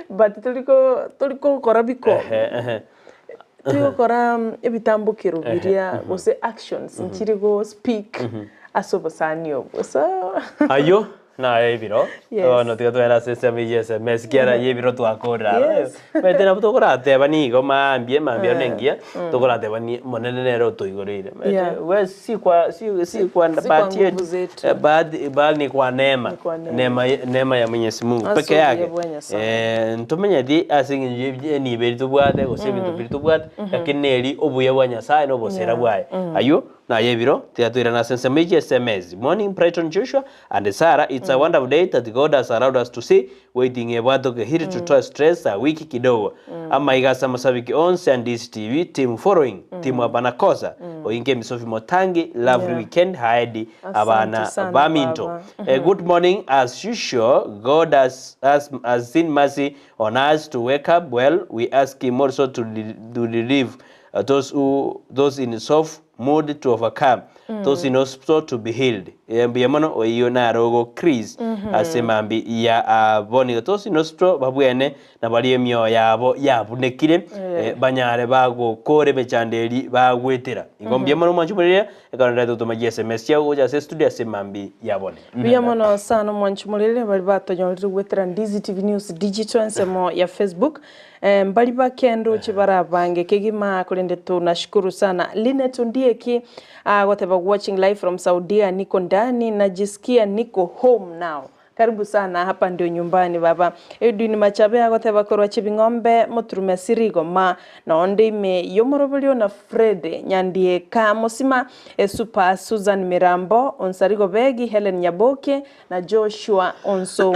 but toriko torikokora biko. Ehe, ehe. Tigokora ebitambokero biria gose actions nchiri go speak ase obosani obwo so. Ayio naye ebiro Yes. bono tiga togende ase ensemo eyio ya SMS kiara ya ebiro twakorire aro Yes. omanyete nabo tokorateba nigo mambia emambia ere nengiya tokorateba ni omonene nere otoigoreire omanyete Yeah. we si kwa si si kwa Si kwa bahati nguvu yetu zetu. eh, bahati bali ni kwa neema Ni kwa neema. neema neema ya Mwenyezi Mungu Ase peke obuya yake bwa Nyasaye. Eh, ntomenyeti ase eng'encho ye enibo eria tobwate gose ebinto biria tobwate, lakini neri obuya bwa Nyasaye na obosera Yeah. bwaye. Ayio naye ebiro, tiga toirane ase ensemo eyio SMS. Morning Brighton Joshua and Sarah, it's a wonderful day that God has allowed us to see, waiting ebwatoke hili tutoe stress a wiki kidogo. Amaiga ase amasabiki onsi a Ndizi TV, team following, team Hapana Kosa, oinke emisofi motangi, lovely Yeah. weekend, haedi Asante abana sana baminto. baba. Good morning as usual God has, has, has seen mercy on us to wake up well we ask him also to, to relieve those who those in soft mood to overcome those in hospital to be healed Eh, mbuya mono oyio naro Chris ase mambi ya aboni those in hospital babwene na bari emioyo yabo yabunekire eh, banyare bagokora emechando eri bagwetera igo mbuya mono mwanchi omorere ekero ndete gotoma chi sms chiago gocha ase estudio ase mambi yabone Mbuya mono sana omwanchi morere bari batonyorire gwetera Ndizi TV News Digital ensemo ya Facebook eh, mbari bake ndoche barabange kegima korende tunashukuru sana Linet Ondieki agoteba watching live from Saudia niko ndani najisikia niko home now Karibu sana hapa ndio nyumbani baba. Edwin Machabe agoteba korwa Chibing'ombe moturume Sirigoma na onde ime yomoroberio na Fred Nyandieka Mosima Esupa Susan Mirambo Onsarigo Begi Helen Nyaboke na Joshua Onso.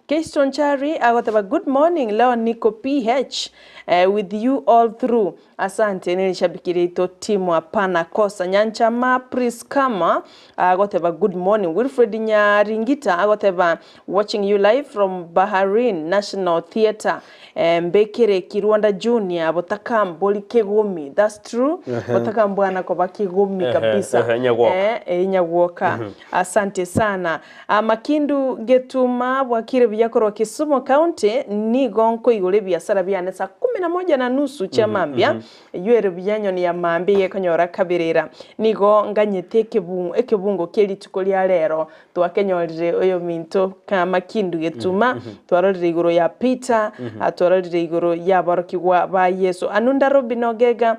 Keiston Chari agoteba good morning leo niko PH eh, with you all through Asante nerishabiki riaito timu hapana kosa Nyanchama Priskama agoteba good morning Wilfred Nyaringita agoteba watching you live from Bahrain National Theatre eh, mbekere Kirwanda Junior botaka mbori kegomi that's true botaka mbwana koba kegomi Ehe, kabisa ehe, nyagwoka. eh, eh, nyagwoka asante sana Ah, Makindu Getuma bwakire buya korwa Kisumu County nigo nkoigora ebiasara biane saa kumi na moja na nusu chia mambia, eyio ere buya enyoni ya mambia egekonyora kabirira. Nigo nganyete ekebungo ekebungo kie rituko ria rero twakenyorire oyominto kama kindu getuma, twarorire igoro ya Peter, twarorire igoro y'aborokigwa ba Yeso. Anunda Robin Ogega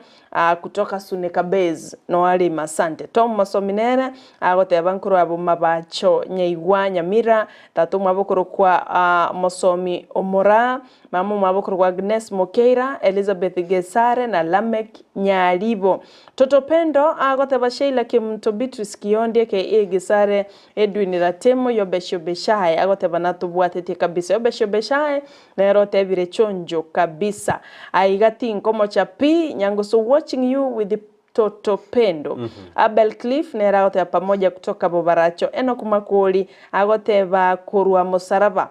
kutoka Suneka Base noarima asante. Tom Mosomi nere agoteba nkorwa abwo Mabacho Nyaigwa Nyamira, tata omwabo okorokwa Mosomi Omoraa, Mama omwabo okorokwa Agnes Mokeira, Elizabeth Gesare na Lameck Nyaribo. Toto Pendo agoteba Sheila Kemunto, Beatrice Kiondi aka Gesare, Edwin Ratemo, Yobesh Yobeshae agoteba natobwatetie kabisa. Yobesh Yobeshae nere otebire chonjo kabisa. Aiga tinkomocha pi, Nyangusu watching you with Toto Pendo. Abel Cliff nere agoteba pamoja kutoka Bobaracho. Enock Makori agoteba korwa Mosaraba.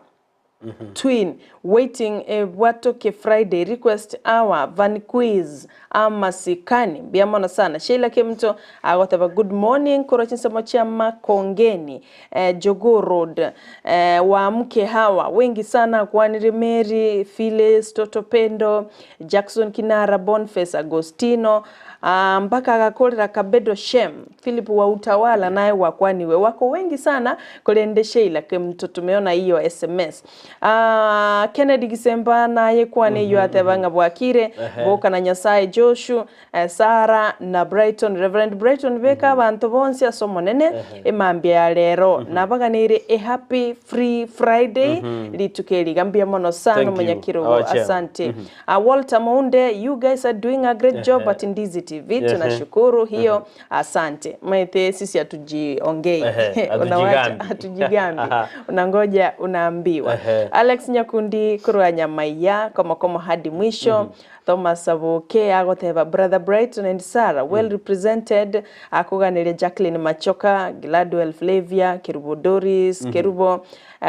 Twin waiting ebwatoke Friday request hour Van Quiz amasikani mbuya mono sana Sheila Kemunto agoteba good morning korwa chinsemo chia Makongeni eh, Jogoo Road eh, waamke hawa wengi sana akwanire Mary Phyllis Toto Pendo Jackson Kinara Boniface Agostino Aa, mpaka agakorera Kabedo Shem, Philip wa Utawala naye gwakwaniwe. Wako wengi sana korende Sheila Kemunto tumeona hiyo sms. Aa, Kennedy Gisemba naye kwane eyio ateba ng'a bwakire, boka na Nyasaye Joshu, eh, Sarah na Brighton, Reverend Brighton beka abanto bonsi ase Omonene emambia ya rero. Nabaganeire a happy free Friday rituko eri iga. Mbuya mono sana Thank you, omonyakirogo. our chairman. Asante. Walter Mounde, you guys are doing a great job at Ndizi TV. Tunashukuru hiyo. Asante. Maete sisi hatujiongei. Ehe, Unawacha hatujigambi. hatujigambi. Unangoja unaambiwa. Ehe. Alex Nyakundi kurwa Nyamaiya komokomo hadi mwisho. Thomas Saboke agoteba Brother Brighton and Sarah well represented, akoganeria Jacqueline Machoka, Gladwell Flavia, Kerubo Doris, Kerubo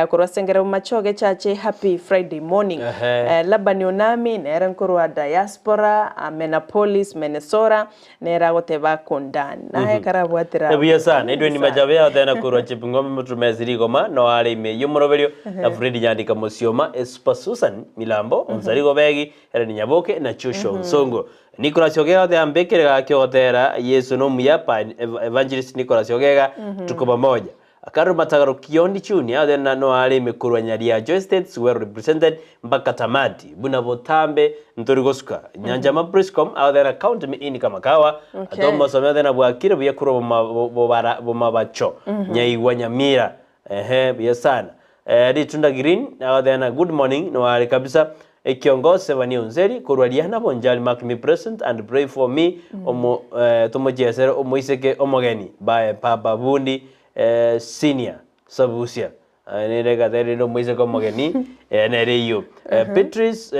korwa Sengerebo Machoge Chache happy Friday morning. Labani Onami nere nkorwa diaspora, Minneapolis, Minnesota, nere agoteba akondani. Naye karabwatera Buya sana. Edwin Machabe agoteba korwa Chepng'ombe Mutumesi Rigoma no are ime y'omoroberio na Fred Nyandika Mosioma, Espa Susan Milambo, Onsarigo Begi, Helen Nyaboke na Joshua Onsongo. Nicholas Ogega agoteba mbekere gaki ogotera Yeso nomuya pa Evangelist Nicholas Ogega tuko pamoja. Carol Matagaro Kiondi Junior agoteba no are ime korwa Nyariacho Estates well represented mpaka tamati buna botambe ntori gosuka. Nyanchama Priscom agoteba count me in kama kawa. Thomas Omeo agoteba bwakire buya korwa Bomabacho Nyaigwa Nyamira. Ehe buya sana. Ritunda Green agoteba good morning no are kabisa. Ekiongozi Sevani Onzeri korwa Riana Bonjali mark me present and pray for me omo tomochiesere omoiseke omogeni by Papa Bundi senior Sabusia. Nere gaterire omoiseke omogeni nere eyio. Beatrice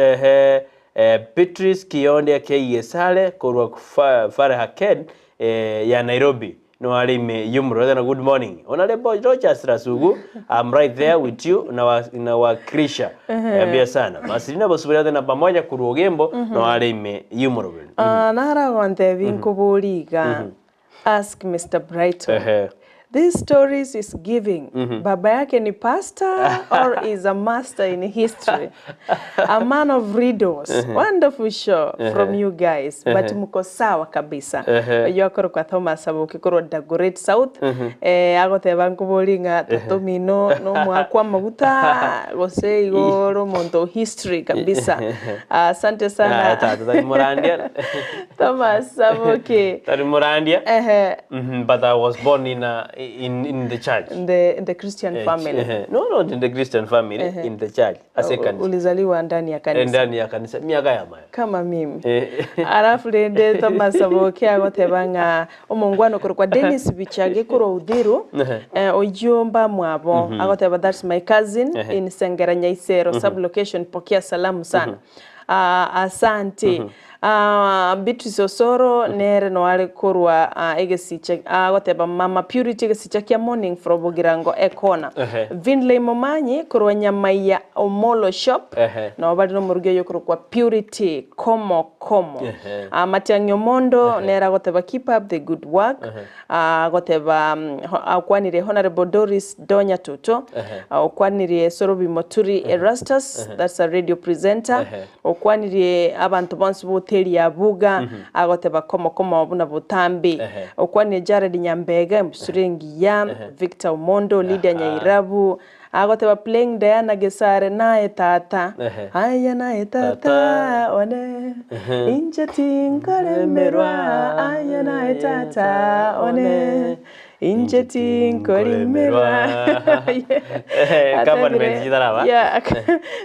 Beatrice Kionde Keigesare korwa Fareha Ken ya Nairobi no are ime yomuro good morning. Honorable Rogers Rasugu I'm right there with you na wa Krisha. Ambia sana. Masirina bosubira na pamoja kurwa Ogembo no are ime yomuro. Naragontebi nkoboriga ask Mr. Brighton. These stories is giving. Baba yake ni pastor or is a master in history? A man of riddles. Wonderful show from you guys. But mko sawa kabisa. Oyo kwa Thomas Sabuki korwa Dagoret South. Agoteba nkoboringa tatomino no mwakwa maguta gose igoro monto history kabisa. Asante sana. Tari Morandia. Thomas Sabuki. Tari Morandia. But I was born in in the church. In the Christian family. No, not in the Christian family, in the church. A second. Ulizaliwa ndani ya kanisa. Ndani ya kanisa. Miaka ya maya. Kama mimi. Alafu rende Thomas Sabuki agoteba ng'a omongwano korwa Dennis Bichage korwa Uthiru ojomba mwabo agoteba that's my cousin in Sengera Nyaisero sub location pokea salamu sana. Asante. Beatrice Osoro nere no are korwa egesicha agoteba Mama Purity egesicha kia morning from Bogirango ekona. Vinley Momanyi korwa Nyamaiya Omolo shop no bari no muruge yo korwa Purity komo komo. Matiang'i Omondo nere agoteba keep up the good work. Agoteba akwanire Honorable Doris Donya Toto. Okwanire Sorobi Moturi Erastus that's a radio presenter. Okwanire abantu bonsi hoteli ya Buga agoteba komo komo buna butambi. Okwanire Jared Nyambega Msurengi ya Victor Omondo Lydia Nyairabu agoteba playing Diana Gesare nae tata. Haya nae tata one inje tinkoremerwa aya nae tata one inje tinkoremerwa. Kama nimejidharaba. Yeah,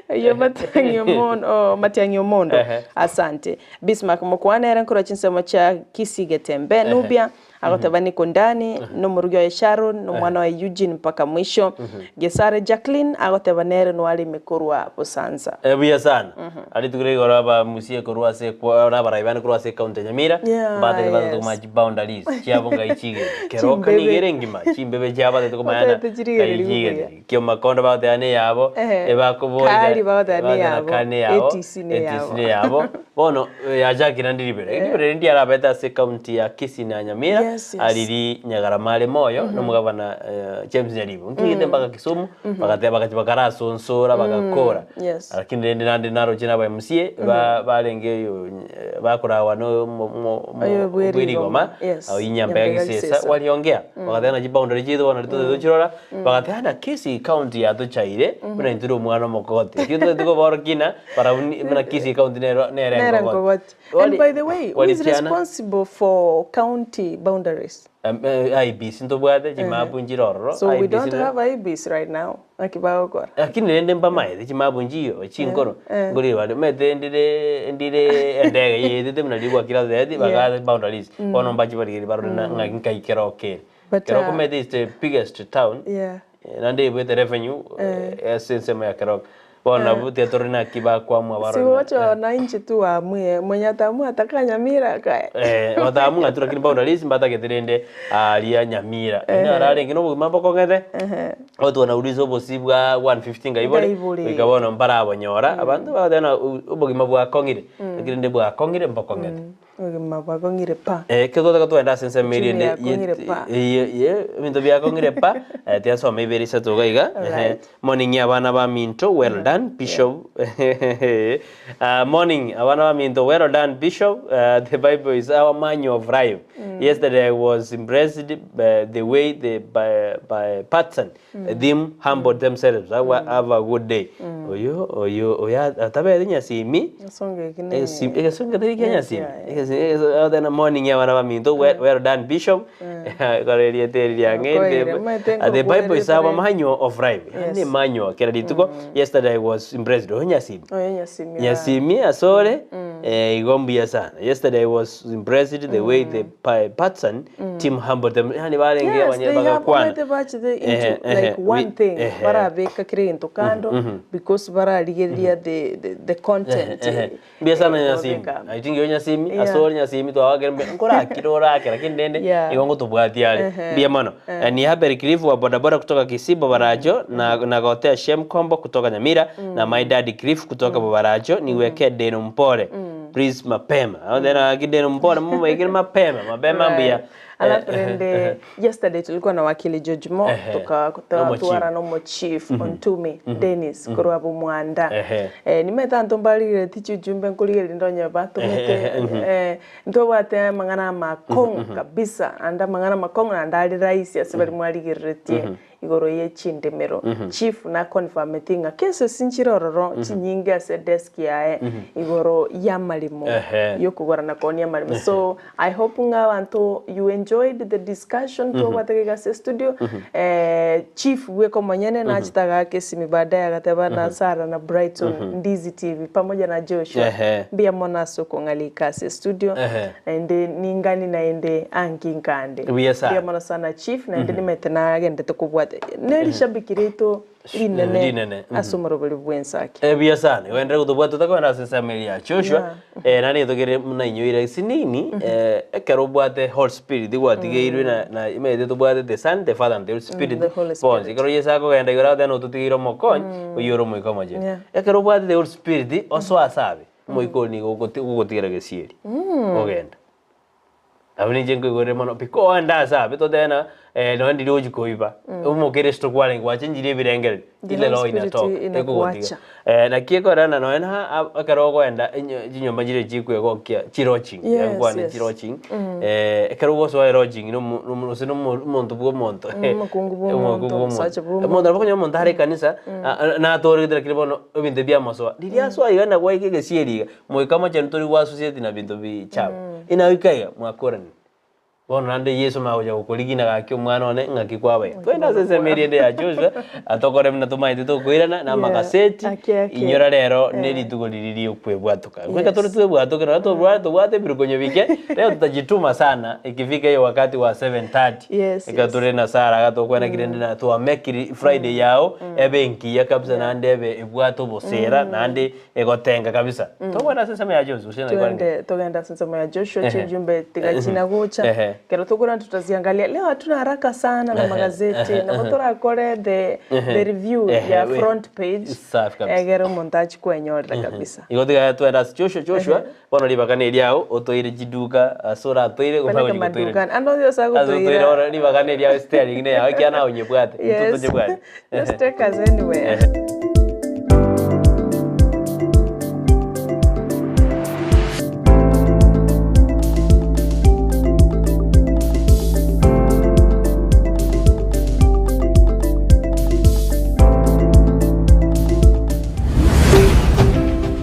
yo Matiang'i Omondo, Matiang'i Omondo. Asante. Bismarck Mokwane era nkoro chinsemo cha Kisigetembe Nubia agoteba niko ndani no murugi wa Sharon no mwana wa Eugene mpaka mwisho. Gesare Jacqueline agoteba nere no ali mikorwa Busanza. Buya sana. Ali tukure gora ba musie korwa se kwa na baraibana korwa se county Nyamira. Bate bate to maji boundaries chiabonga ichige. Keroka ni gerengima chimbebe chiaba to mayana. Ichige. Kio makondo bate ane yabo eba ko Kali bate ane yabo. ATC ne yabo. ATC ne yabo. Bono ya Jacqueline ndibere. Ndibere ndi arabeta se county ya Kisii na Nyamira. Aliri Nyagaramale moyo no mugabana James Nyaribo. Nkigite mpaka Kisumu bakate bakati bakarasonsora bagakora. Lakini ndi nandi naro china ba MCA ba balenge bakora no Bwirigoma au Inyambega Gisesa waliongea bakatana jiboundary jido wana rito chirora bakatana Kisii county ya tuchaire buna inturo mwana mokote. Kitu tuko borokina para buna Kisii county nero nere ngogoti. And by the way, who is responsible for county boundaries? IEBC ntobwate chimapu nchirororo. So we don't have IEBC right now. Akibagokora. Lakini rende mbamaete chimapu nchiyo chinkoro. Ngori bari mete ndire ndire endege yetete muna ligwa kila zedi bagathe boundaries. Bono mbachi bari bari na ngai Keroke. Keroke mete is the biggest town. Yeah. Nande with the revenue essence ya Keroke. Bono nabwo tiga torore naki bakwamua barore. Sigocha wananchi tu waamue, mwenye ataamua atakaa Nyamira akae. Eh, bataamua ng'a tu lakini boundaries mbatagete rende aria Nyamira. Onye ararenge na obogima bokong'ete, watu wanauliza obosi bwa 150 ngai bore, Ngai bore. goika bono mbarabonyora, abanto bagoteba ng'a obogima bwakong'ire, lakini rende bwakong'ire mbokong'ete. Obogima bwakong'ire pa. Eh, ekero twataka togende ase ensemo eria Uchumi ende yakong'ire pa. ye- ye- ebinto biakong'ire pa, eh, tiasoma ibere isato iga iga, ehe. Alright. Morning abana baminto, well done, Bishop. Ah, morning abana baminto, well done, Bishop. Uh, the Bible is our manual of life. Yesterday I was impressed by the way the by, by Patson them humbled themselves. Have, a- have a good day. Oyo oyo oyo atabete nyasimi. Esonga eki ne- Egesongo teri kia nyasimi. Yeah, Egesi- Tena morning abana baminto, well, well done Bishop. Kore erieta eri riang'ende. Okoire, maete The Bible is our nkokwere manual of life. Yes. Ni manual kera rituko. Yesterday I was impressed. Oyo nyasimi. Oyo nyasimi. Nyasimi asore eh, igo mbuya sana. Yesterday I was impressed the way the Patson team humbled them. Yani barenge Yes, abanye they have bagakwana. already batched it into Ehe, ehe, like one we- thing. ehe. Barabeka kire gento kando because bararigereria the, the, the content. Ehe. Mbuya sana eh, nyasimi. kobeka. I think yo nyasimi, Yeah. asore nyasimi twawakera mbuya. Nkorakire orake lakini rende Yeah. igo ngotobwatia are. Mbuya mono. Eh, Ni Haberi Cliff wa bodaboda kutoka Kisii Bobarajo na na Gotea Shem Kombo kutoka Nyamira na my daddy Cliff kutoka Bobarajo niweke deno mpole. Please mapema. Mm. Then akideno mpole mumo ikire mapema, mapema mbuya. Alafu rende yesterday tulikuwa na wakili George Mo Ehe. tukatwara Nomo nomo chief Ontumi Dennis korwa Bumwanda Ehe. eh nimeta ntombarire tichi ujumbe nkurigeri ndonya batumete Ehe, mhm. eh ntobwate mang'ana makong kabisa anda mang'ana makong na ndari rahisi ase bari mwarigereretie igoro ye chindemero chief na confirmete ng'a cases nchire ororo chinyinge ase desk yaye igoro ya marimo Ehe. yokugora na kuonia marimo so i hope ng'a abanto you enjoyed the discussion twabwate ase studio eh, chief bweko monyene nachitaga akesimi baadaye agateba na Sara na Brighton Ndizi TV pamoja na Joshua Ehe. mbia mona ase okong'alika ase studio Ehe. naende ningani naende anginkande Buya sana. mbia mono sana chief naende nimete nagendete kobwata nerishabiki raitu rinene Rinene, mhm. ase omorobori bwensake Eh, buya sana wendere gotobwata totakwenda ase ensemo eria ya Joshua eh, nari etogere muna inyoire sinini eh, ekero obwate Holy Spirit gwatigeirwe na na imanyete tobwate the Son, the Father and the Holy Spirit the Holy bonsi ekero Yesu akogenda igoro agoteba nototigeire omokonyi oyio ore omoika omochenu Yeah. ekero obwate the Holy Spirit osoe ase abe omoika oria nigo ogoti- ogotigera gesieri ogenda Nabo ninche nkoigorere mono pi koenda ase abe totebe na eh, nonya ndiri ochi koiba omokristo kwarenge gwachenchire ebirengererio The ile Holy roho Spirit inatoka inakuacha. ekogotiga. Eh, naki ekorana nonya na a- ekero okoenda enyo- chinyomba chire chikwegokia chilodging Yes, yankwane yes. chilodging eh, ekero ogosoa elodging nomo nomo gose nomo omonto bwa omonto omokungu bwa omonto, omosacha bwa omonto. omonto nabo okonyora omonto are ekanisa a- a- natoregete lakini bono ebinto biamosoa riria asoa iga nagwaika egesieri iga Moika omochenu tori gwa-associate na binto bichafu. Inagoika iga, mwakoranire. Bono naende Yeso omanye gocha gokorigina gaki omwana one ng'aki kwabaire. Twende ase ensemo eria ende ya Joshua, atokore buna tomaete tokoirana na amagaseti, Ake, ake. inyora rero ne rituko riria ria okwebwatoka. Goika Yes. tore twebwatoke nonye tobwate tobwate ebirokonyo bike, leo tutajituma sana ikifika hiyo wakati wa 7:30. Yes, Ekero yes. tore na Sarah iga tokwana kire rende na twamekiri Friday yao, ebe engiya kabisa naende ebe ebwate obosera naende Egotenga kabisa. Togwena ase ensemo ya Joshua gose naki kwarenge? Twende togenda ase ensemo ya Joshua Ehe. chijumbe tiga chinagocha Ehe. kero tokora tutaziangalia leo hatuna haraka sana na Ehe. magazeti Ehe. nabo torakore the, the review Ehe. ya We- front page Safi kabisa. egere omonto achi kwenyorera kabisa Igo tiga twende ase Joshua Joshua bono ribaga na eriao otoire chiduka ase oratoire Peleka gochia gotoirania. madukani ande onsi ase Ase otoire agotoira bono ribaga na eriao steering na eyao ekiagera naye onyebwate intwe yes tonyebwate. just take us anywhere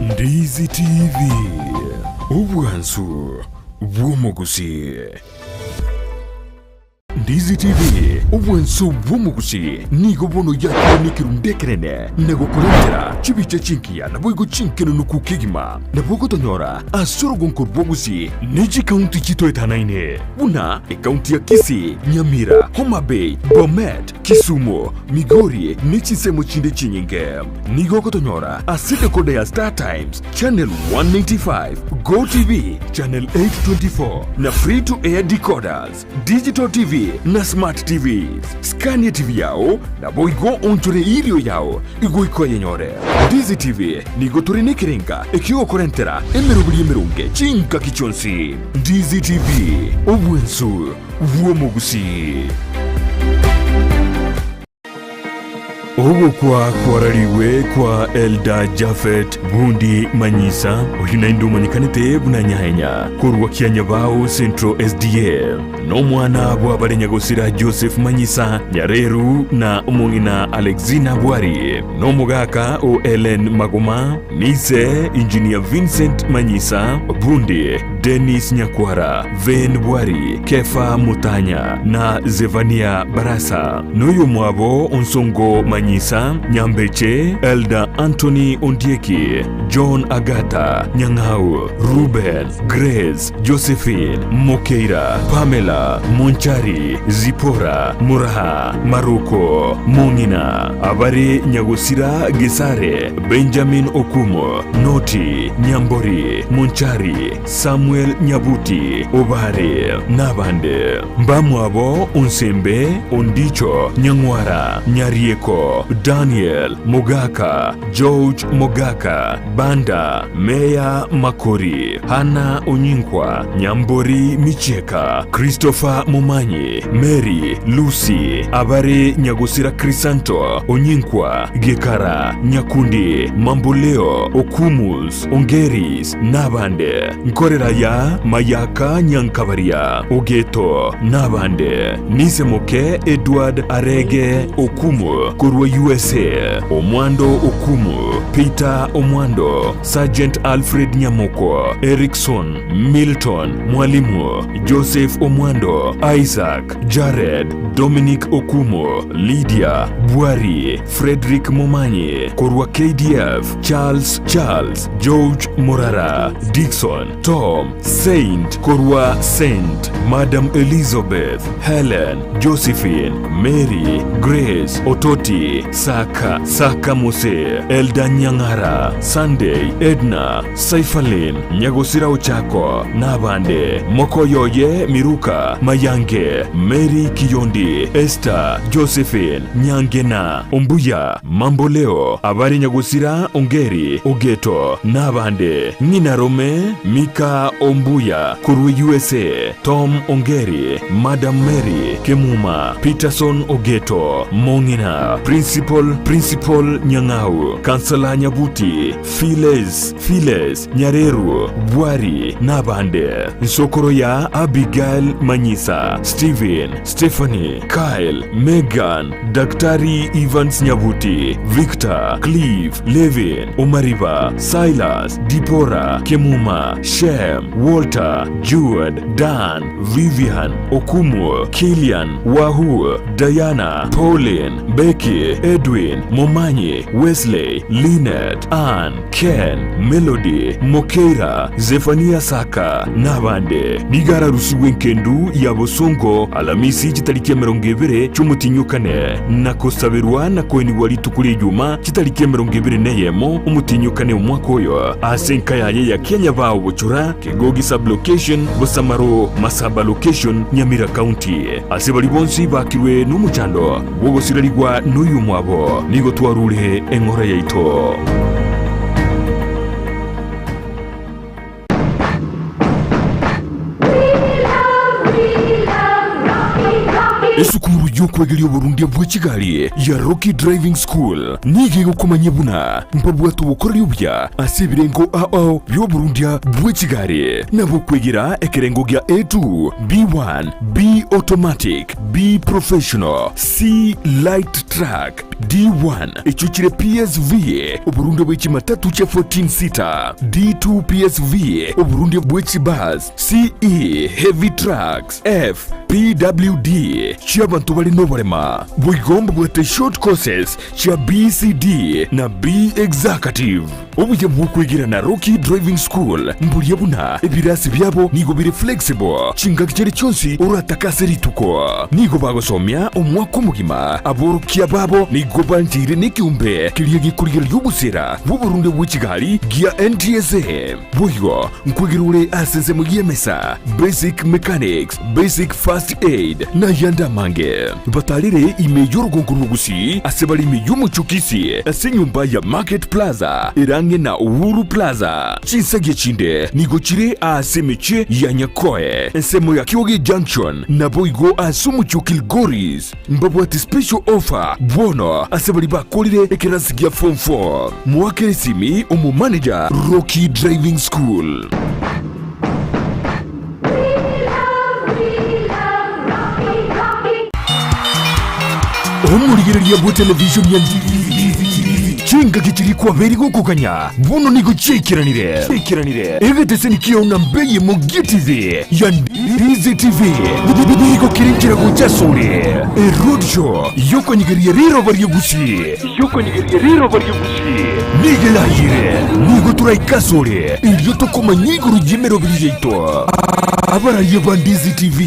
Ndizi TV, obwansu bw'omogusii. Ndizi TV, obwanso bw'omogusi, nigo bono yakire nekerundu ekenene na gokorentera chibicha chingiya naboigo chinkenenuku kegima. Nabo ogotonyora ase orogonko rw'obogusi ne chikaunti chitoetanaine buna ekaunti ya Kisii, Nyamira, Homa Bay, Bomet, Kisumu, Migori ne chinsemo chinde chinyinge. Nigo ogotonyora ase decoder ya Star Times, Channel 185, Go TV, Channel 824 na Free to Air decoders, Digital TV na Smart TVs. Skania TV yao naboigo onchore irio yao igoika oyenyore. Ndizi TV nigo tore nekerenga ekiogokorentera emeroberi emeronge chingaki chionsi. Ndizi TV, obwensu bw'omogusii. Ogokwa kwararigwe kwa Elder Japhet Bundi Manyisa, oyio naende omanyekanete buna Nyahenya, korwa Kianyabao Central SDA, nomwana bw'abare nyagosira Joseph Manyisa Nyareru na omong'ina Alexina Bwari, nomogaka o Ellen Magoma, nise Engineer Vincent Manyisa Bundi, Dennis Nyakwara, Vane Bwari, Kefa Mutanya, na Zevania Barasa, noyomwabo Onsongo Manyisa, Nyambeche, Elder Anthony Ondieki, John Agata, Nyang'au, Ruben, Grace, Josephine, Mokeira, Pamela, Monchari, Zipora, Muraha, Maruko, Mong'ina, Abare Nyagosira Gesare, Benjamin Okumo, Noti, Nyambori, Monchari, Samuel Nyabuti, Obare, nabande. Mbamwabo Onsembe, Ondicho, Nyang'wara, Nyarieko, Daniel, Mogaka, George Mogaka, Banda, Meya Makori, Hannah Onyinkwa, Nyambori Michieka, Christopher Momanyi, Mary, Lucy, Abare Nyagosira Crisanto, Onyinkwa, Gekara, Nyakundi, Mamboleo, Okumus, Ongeris, nabande. Nkorera ya Mayaka Nyankabaria, Ogeto, nabande. Nisemoke Edward Arege Okumu korwa USA, Omwando Okumu, Peter Omwando, Sergeant Alfred Nyamoko, Erikson, Milton, Mwalimu, Joseph Omwando, Isaac, Jared, Dominic Okumu, Lydia, Bwari, Fredrick Momanyi korwa KDF, Charles Charles, George Morara, Dickson, Tom, Saint korwa Saint, Madam Elizabeth, Helen, Josephine, Mary, Grace, Ototi, Saka, Saka Mose, Elda Nyang'ara, Sunday, Edna, Saifalin, Nyagosira Ochako, nabande, Mokoyoye Miruka, Mayange, Mary Kiyondi, Esther, Josephine, Nyangena, Ombuya, Mamboleo, abare Nyagosira, Ongeri, Ogeto, nabande, Ng'ina Rome, Mika Ombuya, korwa USA, Tom Ongeri, Madam Mary, Kemuma, Peterson Ogeto, Mong'ina, Principal, Principal Nyang'au, Councillor Nyabuti, Files, Files, Nyareru, Bwari, nabande, Nsokoro ya Abigail Manyisa, Steven, Stephanie, Kyle, Megan, Daktari Evans Nyabuti, Victor, Cliff, Levin, Omariba, Silas, Dipora, Kemuma, Shem, Walter, Jude, Dan, Vivian, Okumu, Kilian, Wahu, Diana, Pauline, Becky, Edwin, Momanyi, Wesley, Linet, Ann, Ken, Melody, Mokeira, Zefania Saka, nabande. Nigo ararusigwe enkendu ya bosongo Alamisi chitariki 20 chi'omotinyokane, na kosaberwa na koenigwa rituko ri'Ejuma chitariki 21 omotinyokane omwaka oyo, ase enka yaye ya Kianyabao Bochora, Kegogi Sub-location, Bosamaro, Masaba Location, Nyamira County. Ase baria bonsi baakirwe nomochando bw'ogosirerigwa noyomwabo, nigo twarure eng'ora yaito. Esukuru y'okwegeria oborundia bwe chigari ya Rocky Driving School nigo egokomanyia buna mbabwate obokoreri obuya ase ebirengo ao bi'oborundia bwe chigari nabo okwegera ekerengo gia A2, B1, B Automatic, B Professional, C Light Truck, D1 echio chire PSV, oborundia bwe chimatatu chia 14 seater, D2 PSV, oborundia bwe chibus, CE Heavy Trucks, F. PWD chi'abanto bare noborema. Boigo mbabwate short courses chia BCD na B Executive. Obuya bw'okwegera na Rocky Driving School mboria buna ebirasi biabo nigo bire flexible chingaki chiria chionsi oratake ase rituko. Nigo bagosomia omwaka omogima. Aborokia babo nigo bancheire nekeombe keria gekorigereria obosera bw'oborundia bwe chigari gia NTSA. Boigo nkwegera ore ase ensemo y'emesa, basic mechanics, basic first aid, na ayande amange. Batarere ime y'orogongo rw'Ogusii ase bare ime y'omochie o Kisii ase enyomba ya Market Plaza ere ang'e na Uhuru Plaza. Chinsagia chinde nigo chire aase emechie ya Nyakoe, ensemo ya Kioge Junction, naboigo ase omochie o Kilgoris. Mbabwate special offer bono ase baria bakorire ekerasi gia form 4. Moakere esimi omomanager Rocky Driving School. Omorigereria bwe television ya Chingaki chiria kwabeire gokoganya bono nigo chiaikeranire. Egeteseni kiao na mbei emo gia TV ya Ndizi TV nigo kere nchera gocha asore. Eroadshow yokonyegeria riroba ri'Egusii nigo erayire. Nigo toraike asore erio tokomanya igoro y'emeroberi yaito. Abararia ba Ndizi TV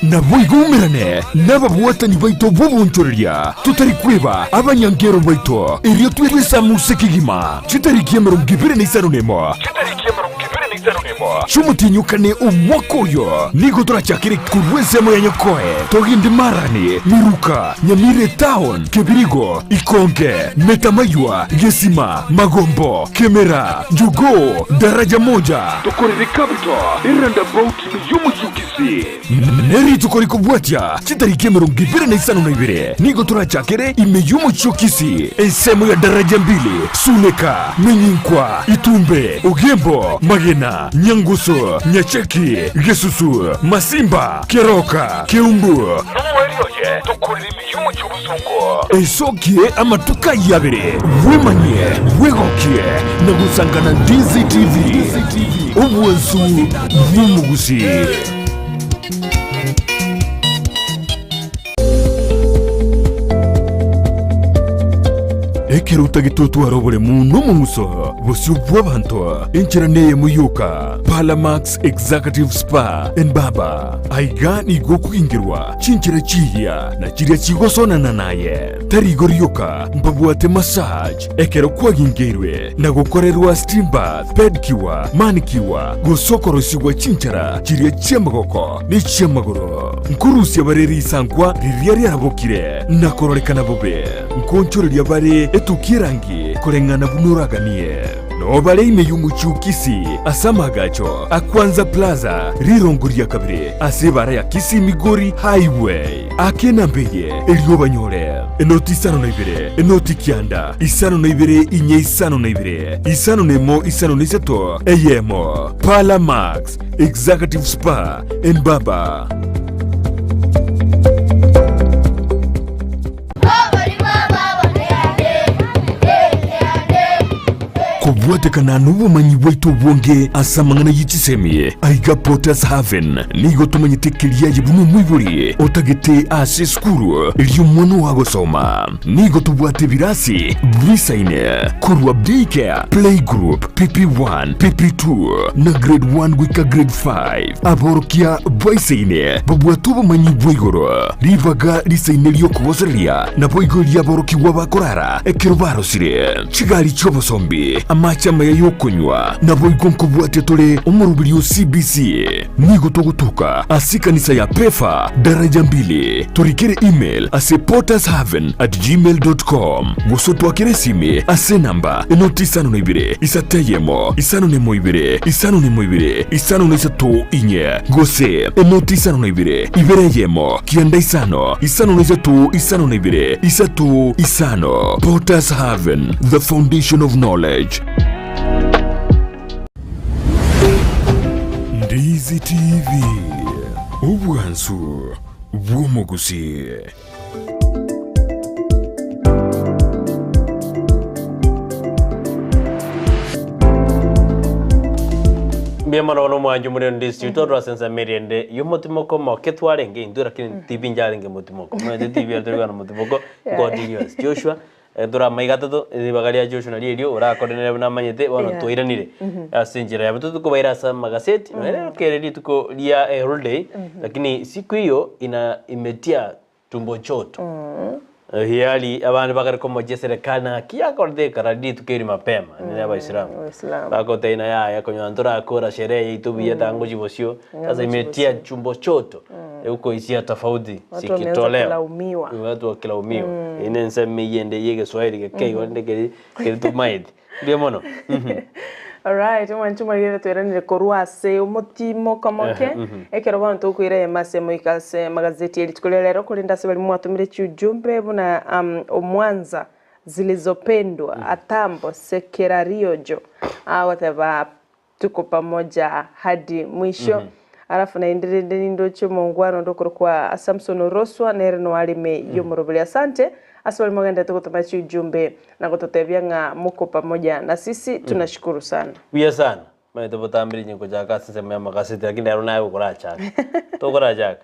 naboigo umerane nababwatani baito b'obonchoreria, totari kweba abanyankero baito, erio twesamuse kegima. Chitariki 25 chi'omotienyi o kane omwaka oyo nigo torachakere korwa ensemo ya Nyakoe, togende Marani, Miruka, Nyamira Etown, Kebirigo, Ikonge, Metamaywa, Gesima, Magombo, Kemera, Jogoo, Daraja Moja, tokorere Capital, eroundabout y'omochie o Kisii. Nerituko rikobwatia chitariki 22 nigo torachakere ime y'omochie o Kisii, ensemo ya Daraja Mbili, Suneka, Menyinkwa, Itumbe, Ogembo, Magena, Nyangusu, Nyacheki, Gesusu, Masimba, Keroka, Keumbu, Nomoerio oye tokorere ime y'omochie o Bosongo. Esokie amatuko ayio abere, bwemanyie, bwegokie, na gosangana Ndizi TV, obwansu bw'omogusii. Ekero otagete otware oboremu na omong'uso bosio bw'abanto, enchera neyemo yoka, Palamax Executive Spa and Barber. Aiga nigo okogingerwa chinchera chiria na chiria chigosonana naye. Tari igo rioka, mbabwate massage ekero kwagingeirwe na gokorerwa steam bath, pedicure, manicure, gose okorosigwa chinchara chiria chi'amagoko ne chi'amagoro. Nkorusia bare risankwa riria riarabokire na kororekana bobe. Nkoonchoreria bare etukia erangi koreng'ana buna oraganie. Noo bare ime y'omochie o Kisii ase amaagacho a Kwanza Plaza, rirongo ria kabere ase ebara ya Kisii Migori Highway. Aka enamba eye erio obanyore, enoti 52, enoti 9, 52 inye 52, 51 53 eyemo. Parlour Max, Executive Spa and Barber. Kobwatekana nobomanyi bwaito obonge ase amang'ana ye chisemi, aiga Potter's Haven nigo tomanyete keria aye buna omoibori otagete ase esukuru eria omwana oo agosoma. Nigo tobwate ebirasi bisaine korwa Daycare, Playgroup, PP1, PP2 na Grade 1 goika Grade 5. Aborokia baisaine babwate obomanyi bwa igoro, ribaga risaine ri'okogosereria, naboigo ri'aborokigwa bakorara ekero barosire, chigari chi'obosombi, amache amaya y'okonywa, naboigo nkobwatia tore omoroberi o CBC. Nigo togotoka ase ekanisa ya Pefa, daraja mbili. Torikere email ase pottershaven@gmail.com gose otwakere esimi ase enamba enoti 52 3 1 5 12 5 12 5 3 4 gose enoti 52 2 1 9 5 5 3 5 2 3 5. Potters Haven, the foundation of knowledge. Ndizi TV, obwansu bw'omogusii. Mbuya mono bono omwancho omorende ase twarora ase ensemo eria ende y'omotimoko omoke twarenge intwe lakini TV njarenge motimoko. Omanyete TV ere torigana motimoko continuous. Joshua tore amaiga atato ribaga ria Joshua nario erio orakore nere buna amanyete bono Yeah. twairanire ase enchera yabo. Totokobaira ase amagaseti nonya rero kere rituko ria eholiday lakini siku hiyo ina imetia tumbo choto. Hiari abande bakare komochia eserekari naki yakorete ekara rituko eri mapema nere abaisilamu. Abaisilamu. Bagotebia na yaya konyora ntorakora sherehe yaito buya tangochi bosio. Sasa imetia chumbo choto huko hisia tofauti Watu wameanza zikitolewa. kulaumiwa. Watu wakilaumiwa. Eye ne ensemo eyio ende ya egeswahili geke igo rende keri keri tomaeti. Mbuya mono. Alright, omwanchi omorigere tweranire korwa ase omotimo komoke, ekero bono tokoira eyemo ase emoika ase amagazeti ye rituko ria rero, korende ase baria mwatomire chiujumbe buna omwanza zilizopendwa atambo sekerariojo agoteba tuko pamoja hadi mwisho alafu naende rende nindoche omongwana onde okorokwa Samson Oroswa nere noareme y'omoroberi asante Ase baria mogenderete gotoma chiujumbe na gototebia ng'a moko pamoja na sisi, tunashukuru sana. Buya sana. Omanyete botambe inye ngochaka ase ensemo y'amagaseti lakini rero naye okorachaka. Tokorachaka.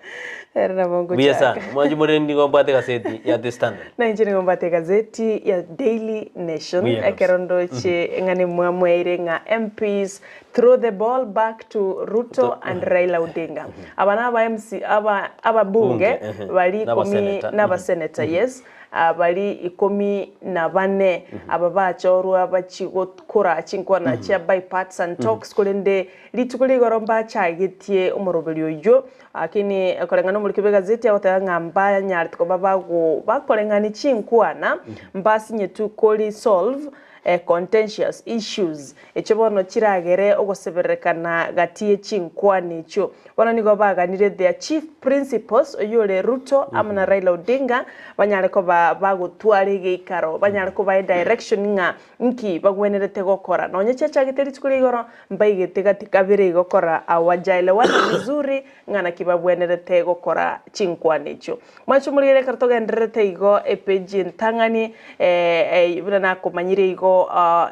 Ere nabo Buya ngochaka. sana. Omwanchi morendi nigo mbwate egaseti ya The Standard. Na inche nigo mbwate egazeti ya Daily Nation Buya kabisa. ekero ndoche ng'a nimwamweire ng'a MPs throw the ball back to Ruto and Raila Odinga. Aba naba MC aba ababunge Bunge, ehe. bari Naba ikomi senator, naba senator yes ah, bari ikomi na bane aba bachorwa bachi gokora chinkwana chia bipartisan talks korende rituko rigoro mbachagetie omoroberi oyio lakini koreng'ana omoriki bw'egazeti agoteba ng'a mbanyarete koba bago bakoreng'ani chinkwana mbasinyetwe kori solve contentious issues, echio bono chiragere ogosebererekana gati ye chinkwana echio. Bono nigo baganire their chief principals, oyio ore Ruto amo na Raila Odinga, banyare koba bagotwara egeikaro, banyare kobaa edirection ng'a nki bagwenerete gokora. Nonye chiachagete rituko ria igoro, mbaigete gati kabere igo kora hawajaelewana vizuri ng'a naki babwenerete gokora chinkwana echio. Mwanche omorigere ekero togendererete igo epeji entang'ani buna nakomanyire igo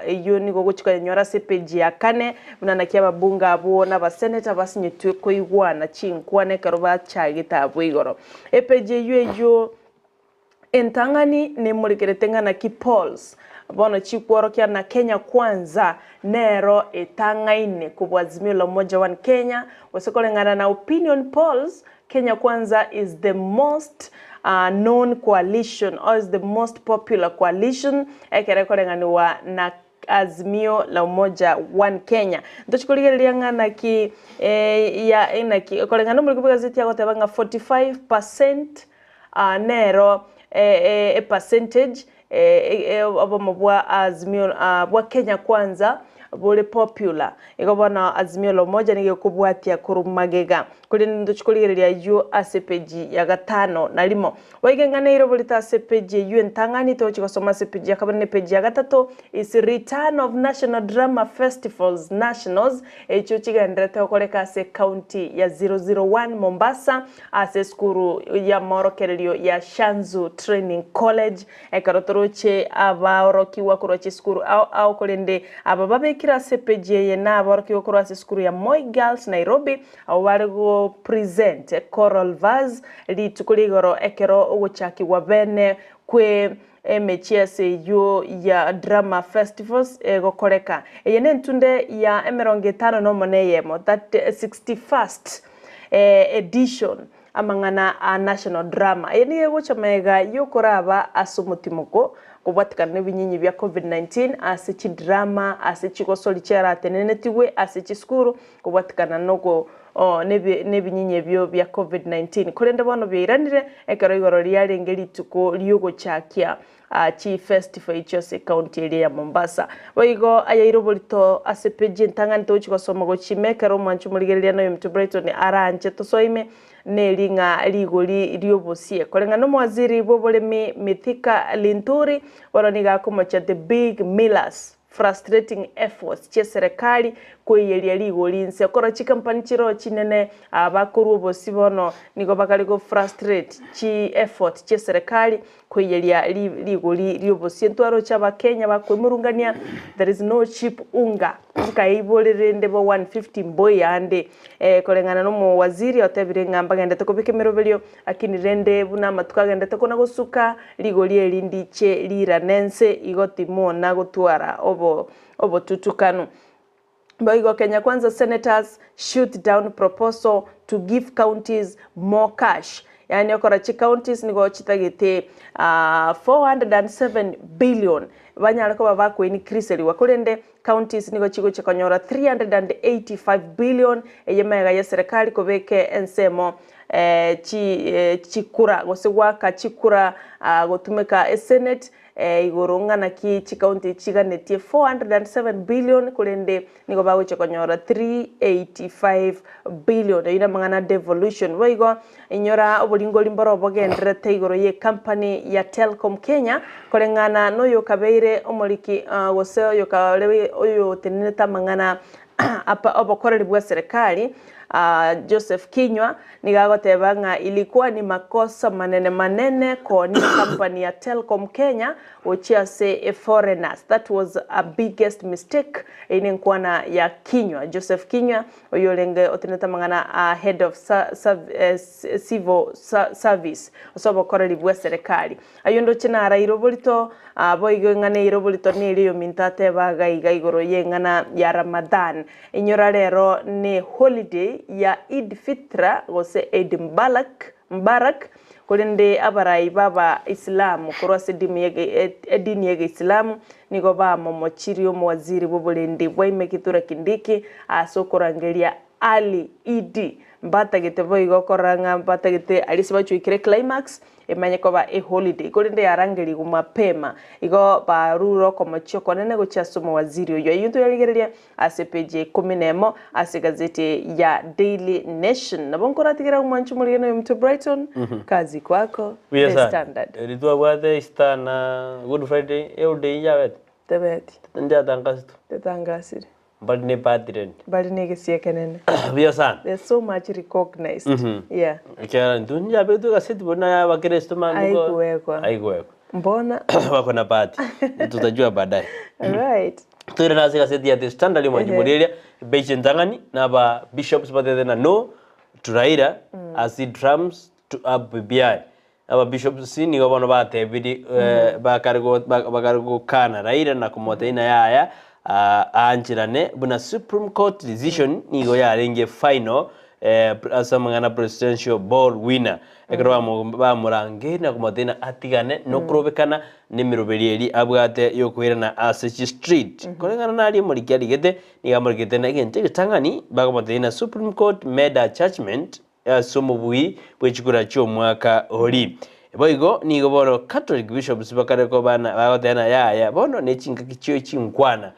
eyio nigo ogochia koyenyora ase epeji ya kane, buna naki ababunge abwo na abaseneta basinyetwe koigwana chinkwana ekero bachagete abwo igoro. Epeji eyio eyio Entang'ani nemorekerete ng'a naki polls bono chikworokia na Kenya Kwanza nero etang'aine kobua Azimio la Umoja One Kenya gose koreng'ana na opinion polls Kenya Kwanza is the most known coalition or is the most popular coalition ekero ekoreng'aniwa na Azimio la Umoja One Kenya. Ntochi korigereria ng'a naki ya naki koreng'ana nomoriki bw'egazeti agoteba ng'a 45% Nero epercentage obomo bwa Azimio bwa Kenya Kwanza bore popular. Igo bono Azimio la Umoja nigo ekobwatia korwa magega. Korende ntochi korigereria ayio ase epeji ya gatano na rimo. Boigo eng'ana eire oborito ase epeji eyio entang'ani togochi gosoma ase epeji ya kabere na epeji ya gatato is return of National Drama Festivals Nationals echio chigendererete gokoreka ase ecounty ya 001 Mombasa Ase esukuru y'amorokererio ya Shanzu Training College, ekero toroche abaorokigwa korwa chisukuru ao ao korende aba babekire ase epeji eye nabaorokigwa korwa ase esukuru ya Moi Girls Nairobi abwo bare go present choral verse rituko ria igoro ekero ogochakigwa bene kwe emechiesa eyio ya Drama Festivals egokoreka. Eye nentunde ya emerongo etano nomo na eyemo, that 61st. Edition, amang'ana a National Drama. Eye nigo egocha magega y'okoraba ase omotimoko kobwatikana nebinyinyi bia Covid-19 ase chidrama, ase chigosori chiaratenenetigwe ase chisukuru kobwatikana nogo nebinyinyi ebio bia Covid-19. Korende bono biairanire ekero igoro riarenge rituko riogochakia chifestival echio ase ekaunti eria ya Mombasa. Boigo ayaire oborito ase peji entang'ani togochia gosoma gochia ime ekero omwanchi omorigereria na oyominto Brighton aranche tosoime neri ng'a rigori riobosie. Koreng'ana nomowaziri bw'oboremi Mithika Linturi bono nigo akomochia the big millers. Frustrating efforts chi'eserekari koiyeria rigori inse. Korwa chikampani chiroo chinene abakorwa obosi bono nigo bakare go frustrate chi effort chi'eserekari koiyeria rigori riobosie. Ntwaroche abakenya bakoimurungania there is no cheap unga. Nkai bore rende bo 150 mboyande koreng'ana na omowaziri otebire ng'a mbagendete kobeka emeroberio lakini rende buna amatuko agendete kona gosuka rigori eri ndiche rirane ense igo timona gotwara obo obotutukanu. Boigo Kenya Kwanza senators shoot down proposal to give counties more cash yaani okora chicounties nigo chitagete 407 billion banyare koba bakoincreaseriwa korende counties nigo chigochia konyora 385 billion eye magega ya serikali kobeka ensemo chikura gose goaka chikura gotumeka esenate Igoro ng'a naki chikaunti chiganetie 407 billion korende nigo bagochia konyora 385 billion. Ayio namang'ana devolution. Boigo inyora oboringori mboro bogendererete igoro ye company ya Telcom Kenya koreng'ana noyokabeire omoriki gose oyokare oyotenenete amang'ana apa obokoreri bwa serikali Joseph Kinyua Nigo agoteba ng'a ilikuwa ni makosa manene manene koonia ecompany ya Telcom Kenya gochia ase eforeigners. That was a biggest mistake. Eyio nenkwana ya Kinyua, Joseph Kinyua, oyio orenge otenenete amang'ana a head of civil service ase obokoreri bw'eserekari. Ayio ndoche naraire oborito, boigo eng'ana eire oborito neria oyominto ateba iga iga igoro y'eng'ana ya Ramadhan. Inyora rero ne holiday ya Eid Fitra gose Eid Mbalak, Mbarak, korende abarai b'aba Islamu korwa ase edini y'egeisilamu nigo bamomochirie omowaziri bw'oborendi bwa ime Kithure Kindiki ase okorangeria Ali Idi. Mbatagete boigo korora ng'a mbatagete aria ase bachoikire climax emanye koba eholiday, korende yarangerigwe mapema. Igo barure okomochia okonene gochia ase omowaziri oyio. Eyio ntoyarigereria ase epeji ya ikomi na emo ase egazeti ya Daily Nation. Nabo nkoratigere agwo mwanche omorigena oyo Mto Brighton, kazi kwako, Buya The sana. Standard. Eri twabwate Easter na Good Friday, eholiday eyio yabete? Tebeti. Ndiatangasitwe. Tetangasire. Mbari ne party rende. Mbari ne egesie ekenene. Buya sana. They're so much recognized. Yeah. Ekiagera intwe nyabegetwe egaseti buna ya abakristo mambia igo- Aigwekwa. Aigwekwa. Mbona? Wako na party. Tutajua baadaye. Alright. Toire ase egaseti ya The Standard omwanchi Ehe. morigereria, epeji entang'ani na aba bishops batete na no to Raila as he drums to up BBI. Ababishops nigo bono batebirie bakare bakare gokana Raila na komotebia ng'a yaya aancherane buna Supreme Court decision nigo yarenge final ase amang'ana presidential ball winner. Ekero bamorangeire na komotebia ng'a atigane nokorobekana nemeroberi eria abwate yokoirana ase chistreet. Koreng'ana naria omoriki arigete, nigo amorikete ng'a egento egetang'ani bakomotebia ng'a Supreme Court made a judgement ase omobui bwe chikura chi'omwaka oria. Boigo nigo bono Catholic bishops bakare koba na bagoteba na yaya bono ne chingaki chio chinkwana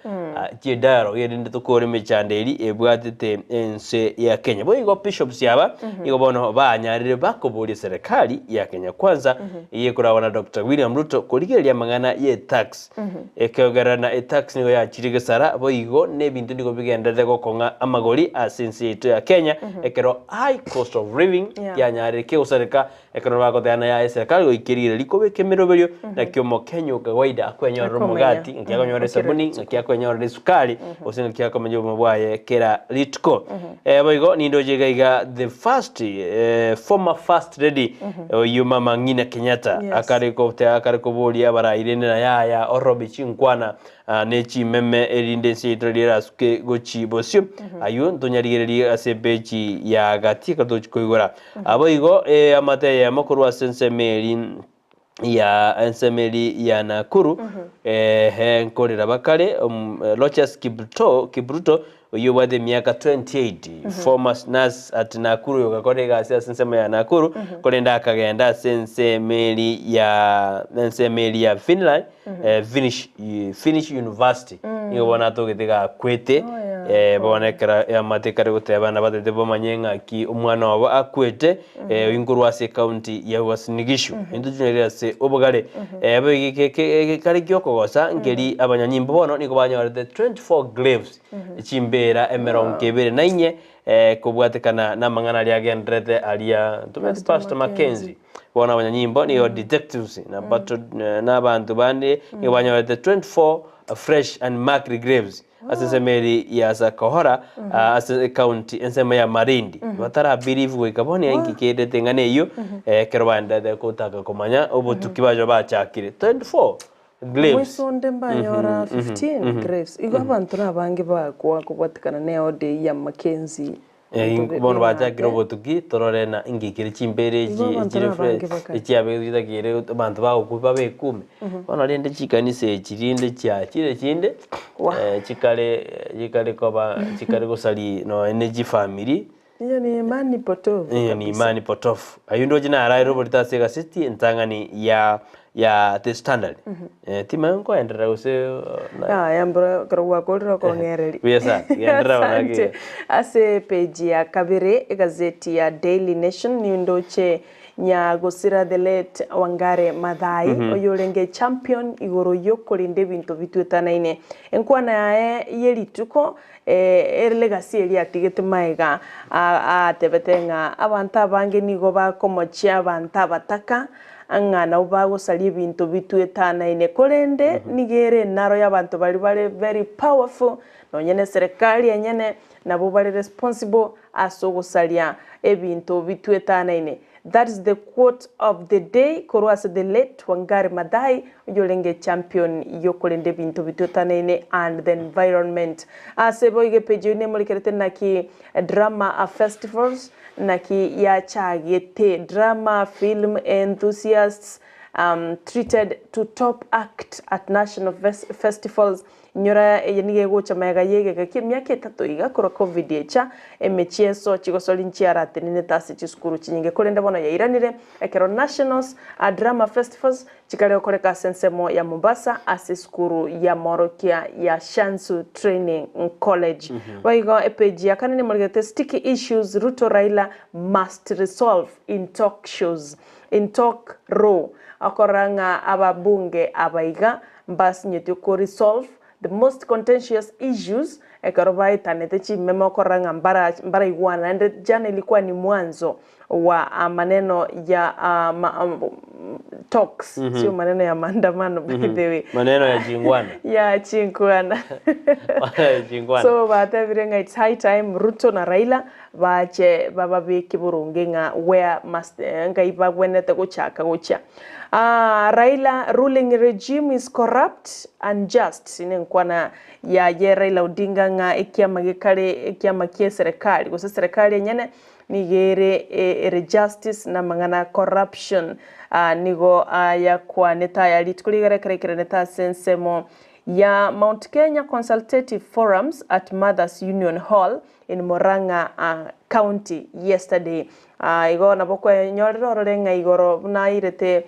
chie dialogue erinde tokore emechando eri ebwatete ense ya Kenya. Boigo bishops aba nigo bono banyarire bakoboria serikali ya Kenya Kwanza eye ekoragwa na Doctor William Ruto korigereria amang'ana ye tax Ekeogerera na etax nigo yachire gesara, boigo nebinto nigo bigendererete gokong'a amagori ase ense yaito ya Kenya ekero high cost of living Yeah. yanyarire kegosareka ekero bagoteba na yaye serikali goika erigere rikobeka emeroberio naki omokenya o kawaida akwenyorera Akomenya. omogati, ng'aki akonyorera Okera esabuni, rituko. ng'aki akwenyorera esukari, gose ng'aki akomenya obogima bwaye kera rituko. Boigo nindoche iga iga the first former first lady oyio mama ng'ina Kenyatta Yes. akare kote akare koboria abarai rende na yaya orobe chinkwana ne chimeme erinde ense yaito riria erasuke gochi bosio ayio ntonyarigererie ase epeji ya gati ekero togochi koigora. Boigo eamate eyemo korwa ase ensemo eri ya ensemo eri ya Nakuru, ehe nkorera bakare Rochas Kipruto, Kipruto oyio obwate emiaka 28, former nurse at Nakuru oyo ogakora egasi ase ensemo ya Nakuru, korende akagenda ase ensemo eri ya ensemo eri ya Finland, Finnish, Finnish University, nigo bono atogete iga akwete. Oh, yeah. Bono ekero eamate ekare goteba nabatete bamanye ng'aki omwana obo akwete, oyio nkorwa ase ecounty ya Uasin Gishu. Intwe tonyarire ase obogare. Boigo kare giokogosa nkeri abanyanyimbo bono nigo banyorete 24 graves, chimbera emerongo ebere na inye, kobwatekana namang'ana aria agendererete aria ntomanyeti Pastor Mackenzie. Bono abanyanyimbo nigo detectives na patrol na abanto bande nigo banyorete 24. fresh and marked graves ase ensemo eri ya Sakohora ase ecounty ensemo ya Malindi. Batara believe goika bono inki kerete eng'ana eyio ekero baenderete gotaka komanya obotuki bacha bachakire. 24 graves. Omoiso onde mbanyora 15 graves. Igo abanto nabange bagwa kobwatekana ne order eyio ya Mackenzie. Bono bachakire obotuki torore na inki kere chimbere echi Igo abanto chire nabange fresh bakare. echiabeire chitakeire abanto bagokwa babe ekume. Bono rende chikanisa echi rinde chiachire chinde Wah. chikare chikare koba chikare gosaria nonye ne chifamiri. Hiyo ni imani potofu Hiyo ni kabisa. imani potofu. Ayio ndoche naraire oborito ase egaseti entang'ani ya ya The Standard. Timanye nkoenderera gose Yaya mbura ekero gwakorire okong'ereria. Buya sana, genderera bono Asante. ake. Ase page ya kabere egazeti ya Daily Nation nindoche Nyagosira the late Wangari Maathai oyorenge champion igoro yokorinda ebinto bitwetanaine. Enkwana yaye yerituko ere legacy eria atigete maega atebete ng'a abanto abange nigo bakomochia abanto abataka ng'a nabo bagosaria ebinto bitwetanaine korende nigo ere enaro y'abanto baria bare very powerful nonye na eserekari enyene nabo bare responsible ase ogosaria ebinto bitwetanaine. That is the quote of the day korwa ase the late Wangari Maathai oyorenge champion yokorenda ebinto bitwetanaine and the environment. Ase boigo epage eyio nemorekerete naki drama festivals naki yachagete drama film enthusiasts treated to top act at national festivals. Inyora eye nigo egocha magega y'egeka ki'emiaka etato iga korwa Covid echa, emechieso chigosori nchiaratenenete ase chisukuru chinyinge korende bono yairanire ekero Nationals Drama Festivals chikare gokoreka ase ensemo ya Mombasa ase esukuru y'amorokia ya Shanzu Training College. Boigo epage ya kane nemorigete Sticky Issues Ruto Raila Must Resolve in Talk Shows in Talk Row okorora ng'a ababunge aba iga Mbasinyeti ko resolve the most contentious issues ekero baetanete chimeme okorora ng'a mbara mbaraigwana naende jana ilikuwa ni mwanzo wa maneno ya ma talks sio maneno ya maandamano by the way Maneno ya chingwana. ya chinkwana Maneno ya chingwana. so batebire ng'a it's high time Ruto na Raila bache bababeke boronge ng'a where must ngai bagwenerete gochaka gochia. Raila ruling regime is corrupt, unjust nenkwana yaye Raila Odinga ng'a ekiama gekare ekiama kia eserekari gose eserekari enyene nigo ere ere justice na amang'ana corruption nigo ayakwanete aya rituko rigare ekero aikeranete ase ensemo ya Mount Kenya Consultative Forums at Mothers Union Hall in Murang'a County yesterday. Igo nabo kwenyorire orore ng'a igoro buna airete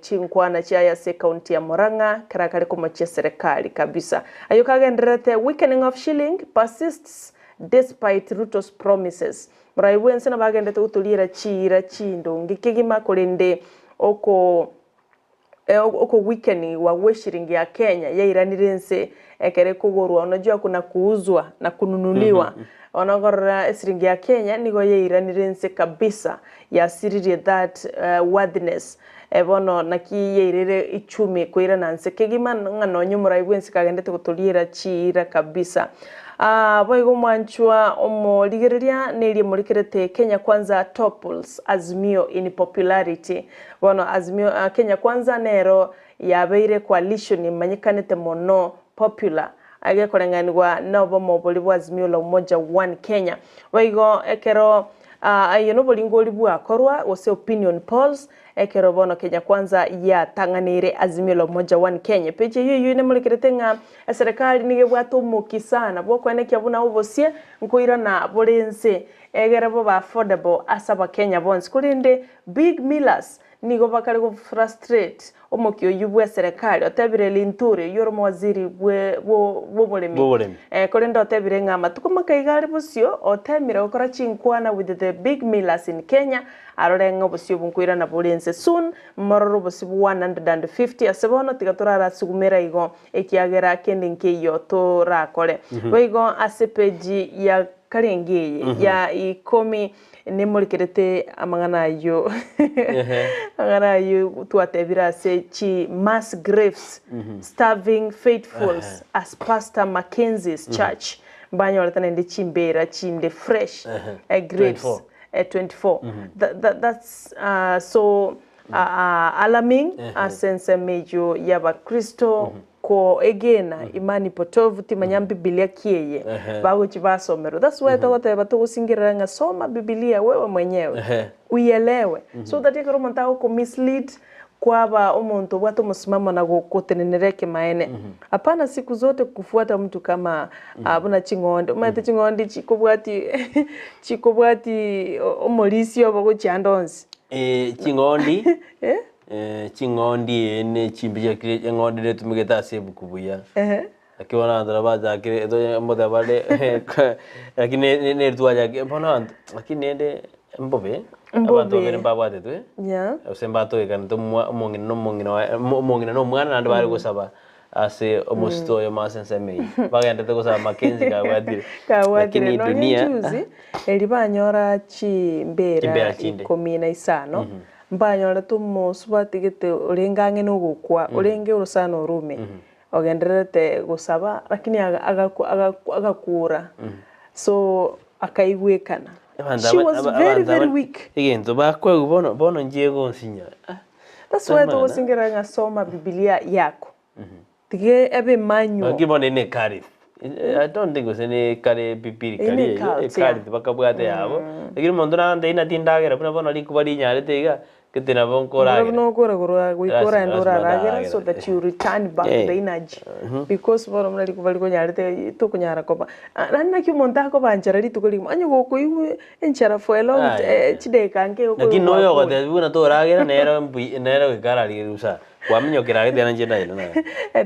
chinkwana chiaye ase ecounty ya Murang'a kera kare komochia serikali kabisa. Ayio kagendererete weakening of shilling persists despite Ruto's promises. Morai bwense nabo agenderete gotoriera chiira chindonge kegima korende oko Okoweakenigwa gw'eshiringi ya Kenya yairanire ense ekero ekogorwa unajua kuna kuuzwa na kununuliwa. Bono okorora esiringi ya Kenya nigo yairanire ense kabisa yasiririe that worthiness bono naki yairire uchumi koirana nse kegima ng'a nonye omorai bwensi kagendete gotoriera chiira kabisa. Boigo omwanchwa omorigereria neria emorikerete Kenya Kwanza topples Azimio in popularity. Bono Azimio Kenya Kwanza nero yabeire coalition emanyekanete mono popular egekoreng'anigwa nobomo boria bwa Azimio la Umoja One Kenya. Boigo ekero Eye noboringori bwakorwa, gose opinion polls, ekero bono Kenya Kwanza yatang'aneire Azimio la Umoja One Kenya. Epeji eyio eyio nemorekerete ng'a eserekari nigo ebwate omokia sana bw'okoenekia buna obosie nkoirana bore ense egere bobe affordable ase abakenya bonsi. Korende big millers nigo bakare go frustrate omokia oyio bw'eserekari, otebire Linturi oyio ore omowaziri bwe bw'oboremi. Bw'oboremi. Korende otebire ng'a amatuko makaiga are bosio, otemire gokora chinkwana with the big millers in Kenya, arore ng'a obosio obo nkoirana bore ense soon, morore obosio bwa 150 ase bono tiga torarasugumera igo ekiagera kende nkeiyo torakore. Boigo ase page ya. Karenge eye ya ikomi nemorekerete amang'ana ayio amang'ana ayio twatebire ase chi mass graves starving faithfuls as Pastor Mackenzie's church mbanyorete naende chimbera chinde fresh graves 24. 24 Tha- tha- that's so alarming ase ensemo eyio y'abakristo Koegena imani potovu timanya mbibilia ki eye bagochi basomerwa. That's why togoteba togosingerera ng'a soma bibilia wewe mwenyewe uielewe so that ekero omonto agoko mislead kwaba omonto obwate omosimamo na gotenenera ekemaene. Hapana siku zote kufuata mtu kama buna ching'ondi. Omanyete ching'ondi chikobwati chikobwati omorisia obo gochia ande onsi. Ching'ondi Ching'ondi eye ne chimbi chiakire eng'ondi netumegete ase ebuku buya. Lakini bono abanto nabo bachakire mbote bare lakini ne- ne twachakire bono abanto lakini rende mbobe, abanto babere mbabwatetwe, gose mbatogekanete omwa omong'ina na omong'ina oye omong'ina na omwana naende bare gosaba ase omosito oyomo ase ensemo eyio. Bagendete gosaba Mackenzie kabwatire. Kabwatire. Lakini Nonye dunia juzi, eri banyora Chimbera chimbera chinde. ikomi na isano, Mbanyorete omosubati gete orenge ang'e nogokwa, orenge orosana orume, ogendererete gosaba, lakini agakura, so akaigwekana. Abanto She aba- was aba- very abanto very aba weak. egento bakoegwa bono bono inche egonsinya ah. That's why togosingerera ng'a soma bibilia yako, tiga ebe emanywo. Lakini bono ere ne ekarith, I don't think gose ne ekare bibiri Eye ne kari eyio, ecult, yeah. ekarith bakabwate yabo, lakini omonto nagante inati ndagera buna bono rikuba rinyarete iga, gete nabo Buna nkoragera. buna okora korwa goika Lazima- oraende lazima oraragera so ndagera. that you return back Eh. the energy because bono buna rikuba rikonyarete tokonyara koba Ah, naende naki omonto akobanchera rituko rigima onye gokoigwa enchara for a long Aye. eh, chidakika nke Lakini okoigwa noyo kwakure. ogotebi buna toragera nere mbuya nere goika ararigereria bosa. Kwaminyokera agete nainche ndaino naye.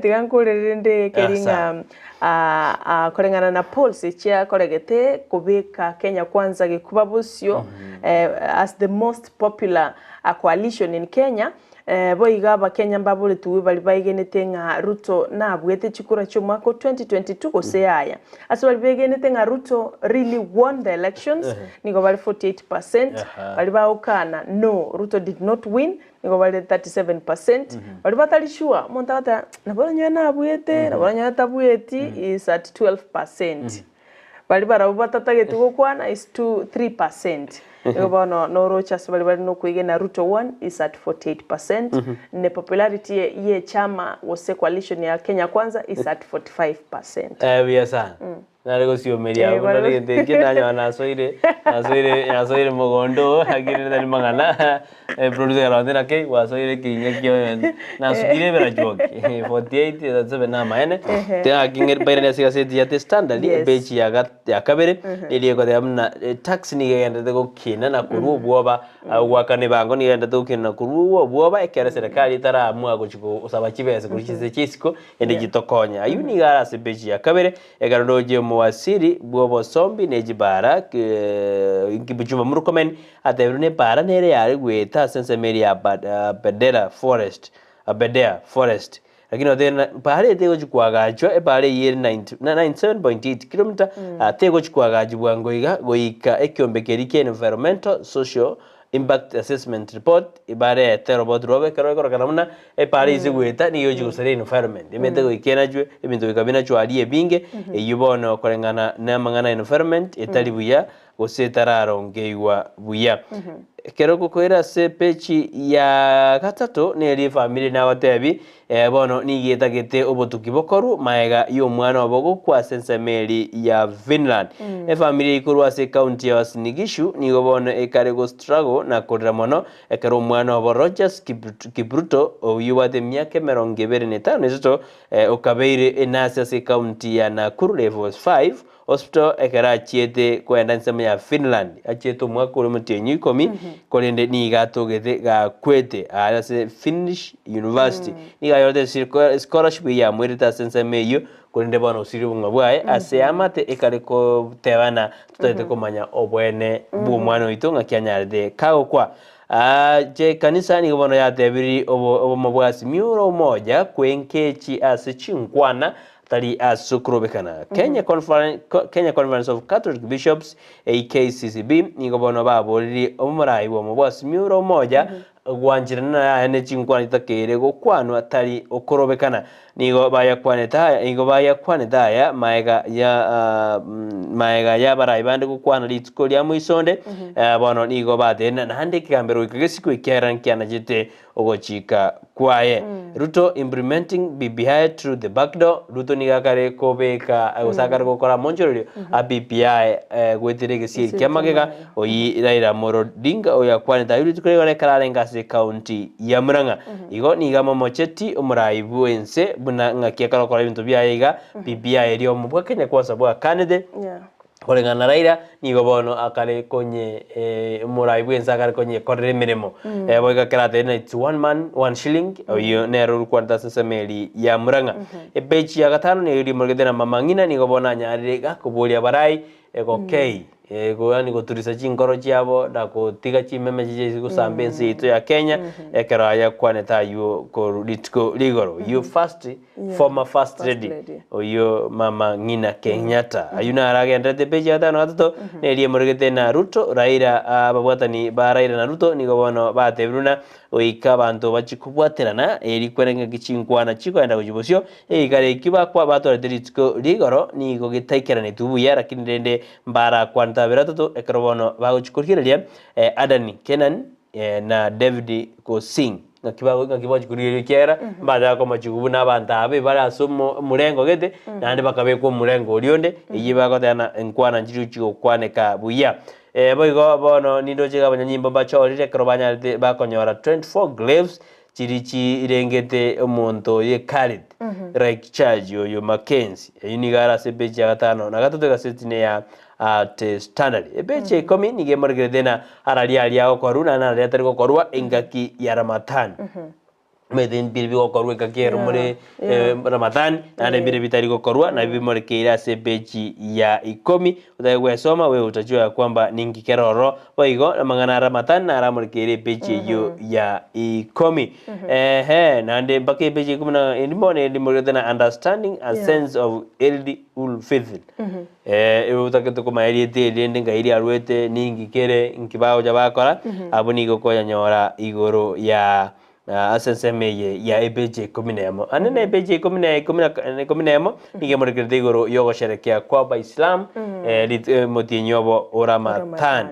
Tiga nkore rende keri Asa. ng'a ah, ah, koreng'ana na polls echiakoregete kobeka Kenya Kwanza gekuba bosio eh, as the most popular ah, coalition in Kenya eh, boigo abakenya mbaboretigwe baria baegenete ng'a Ruto nabuete chikura chi'omwaka o 2022 gose yaya. Ase baria begenete ng'a Ruto really won the elections nigo bare 48%, Aha. baria bagokana no Ruto did not win Nigo bare 37 percent, baria batari sure, omonto agoteba nabo oranyore nabuete, nabo oranyore tabueti is at 12 percent. Baria barabwo batatageti gokwana is 2 3 percent. Igo bono noroche ase baria bare nokoigena Ruto won is at 48 percent, ne popularity ye echama gose coalition ya Kenya Kwanza is at 45 percent. Eh, buya sana. Nare gosiomeria Eh, abwo nore bare- egento ekio nanyora nasoire nasoire nasoire mogondo oo lakini tari mang'ana producer akarora naki gwasoire ekiina kia oyonde nasukire eberachoki 48 37 na amaene tiga ng'aki mbairane ase egaseti ya The Standard Yes. epeji ya gat- ya kabere eria egoteba buna etax nigo egenderete gokina na korwa obwoba Goakana ebango nigo egenderete gokina na korwa obwoba ekero eserekari etaraamua gochia gosaba chibesa korwa chinse chia isiko ende chitokonye. Ayio nigo are ase epeji ya kabere Ekero ndoche omowasiri bw'obosombi ne chibaara, Kipchumba Murkomen atebire buna ebaara nere yare goeta ase ensemo eria ya Aberdare Forest, Aberdare Forest. Lakini otebire ng'a ebaara eye tegochi koagachwa, ebaara eyio ere 97.8 kilometer, tegochi koagachwa bwango iga goika ekiombe keria kia Environmental Social Impact Assessment Report barete oroboti rwabo ekero ekorokana buna epara ase goeta nigo egochi gosaria environment emete goika enachwe ebinto goika binachwe aria ebinge eyio bono koreng'ana na amang'ana ya environment etari buya gose etararongeigwa buya. Ekero gokoira ase epeji ya gatato neri efamiri nagotebi bono nigo etagete obotuki bokorwu maega ya omwana obo gokwa ase ensemo eri ya Finland. Efamiri eye korwa ase ecounty ya Uasin Gishu nigo bono ekare go struggle na korera mono ekero omwana obo Rogers Kipruto oyio obwate emiaka emerongo ebere na etano na etato okabeire enasi ase ecounty ya Nakuru level 5 Hospital ekero achiete koenda ensemo ya Finland, achiete omwaka ore omotienyi ikomi, korende nigo atogete gakwete aria ase Finnish University. Nigo ayorete scholarship eyio yamoirete ase ensemo eyio, korende bono osirie obogima bwaye ase eamate ekare kotebana totagete komanya obwene bw'omwana oito ng'aki anyarete kagokwa. Aache ekanisa nigo bono yatebirie obomo bwa Azimio la Umoja kwenkechi ase chinkwana. Tari ase okorobekana. Kenya Conference, Kenya Conference of Catholic Bishops, KCCB, nigo bono baboririe omorai bw'omobwasi Miura Omoja gwancherana na yaya ne chinkwana chitakeire gokwanwa tari okorobekana. Nigo bayakwanete aya nigo bayakwanete aya maega ya maega y'abarai bande gokwana rituko ria moisonde, bono nigo batenena naende ekegambero goika gesikwe ekiagera nkianachete ogochika kwaye. Ruto implementing BBI through the back door, Ruto nigo akare kobeka gose akare gokora amonchorerio a BBI goetera egesieri kia magega, oyio Raila Amolo Odinga oyo akwanete ayio rituko rigoro ekero arenge ase ecounty ya Murang'a. Igo nigo amomocheti omorai bwense buna ng'aki akare gokora ebinto biaye iga, BBI eria omo bwa Kenya Kwanza bwakanete. Koreng'ana na Raila, nigo bono akare konye omorai bwense akare konyekorera emeremo. Boigo ekero atebire ng'a it's one man, one shilling, oyio nere orikwanete ase ensemo eria ya Murang'a. Epeji ya gatano nigo erimorogete na Mama Ng'ina, nigo bono anyarire iga koboria abarai egokei, yaani goturisa chinkoro chiabo na gotiga chimeme chiche gosamba ense yaito ya Kenya, ekero ayakwanete aywo korwa rituko rigoro. Oyio first Former first lady oyio mama ng'ina Kenyatta. Ayio naro agenderete page ya gatano na gatato neri emoregete na Ruto, Raila ababwatani ba Raila na Ruto nigo bono batebirwe buna goika abanto bachie kobwaterana eri kwere ng'aki chinkwana chikoenda gochia bosio egeikaro ekio bakwa batwarete rituko rigoro nigo getaikeranetwe buya lakini rende mbarakwanete babere batato ekero bono bagochia korigereria Adani Kenan na David Gosing. Ng'aki bago ng'aki bagochia korigereria ekiagera mbachaka komochigwa buna abanto aba ebare ase omo omorengo gete, naende bakabekwa omorengo oria onde, eyio bagoteba ng'a enkwana nchiria chigokwaneka buya. Boigo bono nindoche iga abanyanyimbo mbachorire ekero banyarete bakonyora 24 graves chiria chirengete omonto oye Khalid like charge oyo Mackenzie. Eyio nigo are ase epeji ya gatano na gatato egaseti neya The Standard. Epeji ya ikomi nigo emorekerete ng'a araria aria agokorwa naende araria atari gokorwa engaki ya Ramadhan. Omanyete mbire bigokorwa engaki ero more Ramadhan naende mbire bitari gokorwa nabio bimorekeire ase epeji ya ikomi otake gwesoma wewe utajua ya kwamba ninki kere ororo. Boigo amang'ana a Ramadhan naro amorekeire epeji eyio ya ikomi. Ehe naende mpaka epeji ya ikomi na erimo nere imoregete na understanding a sense of Eid ul Fitr. Ewe otagete komanya erieta eri rende ngai riarwete, ninki kere, nki bagocha bakora, abwo nigo okoyanyora igoro ya ase ensemo eye ya epeji ya ikomi na emo. Ande na epeji ya ikomi na ikomi na ikomi na emo, nigo emorekerete igoro y'ogosherekea kwa abaisilamu, rit omotienyi obo o Ramadhan.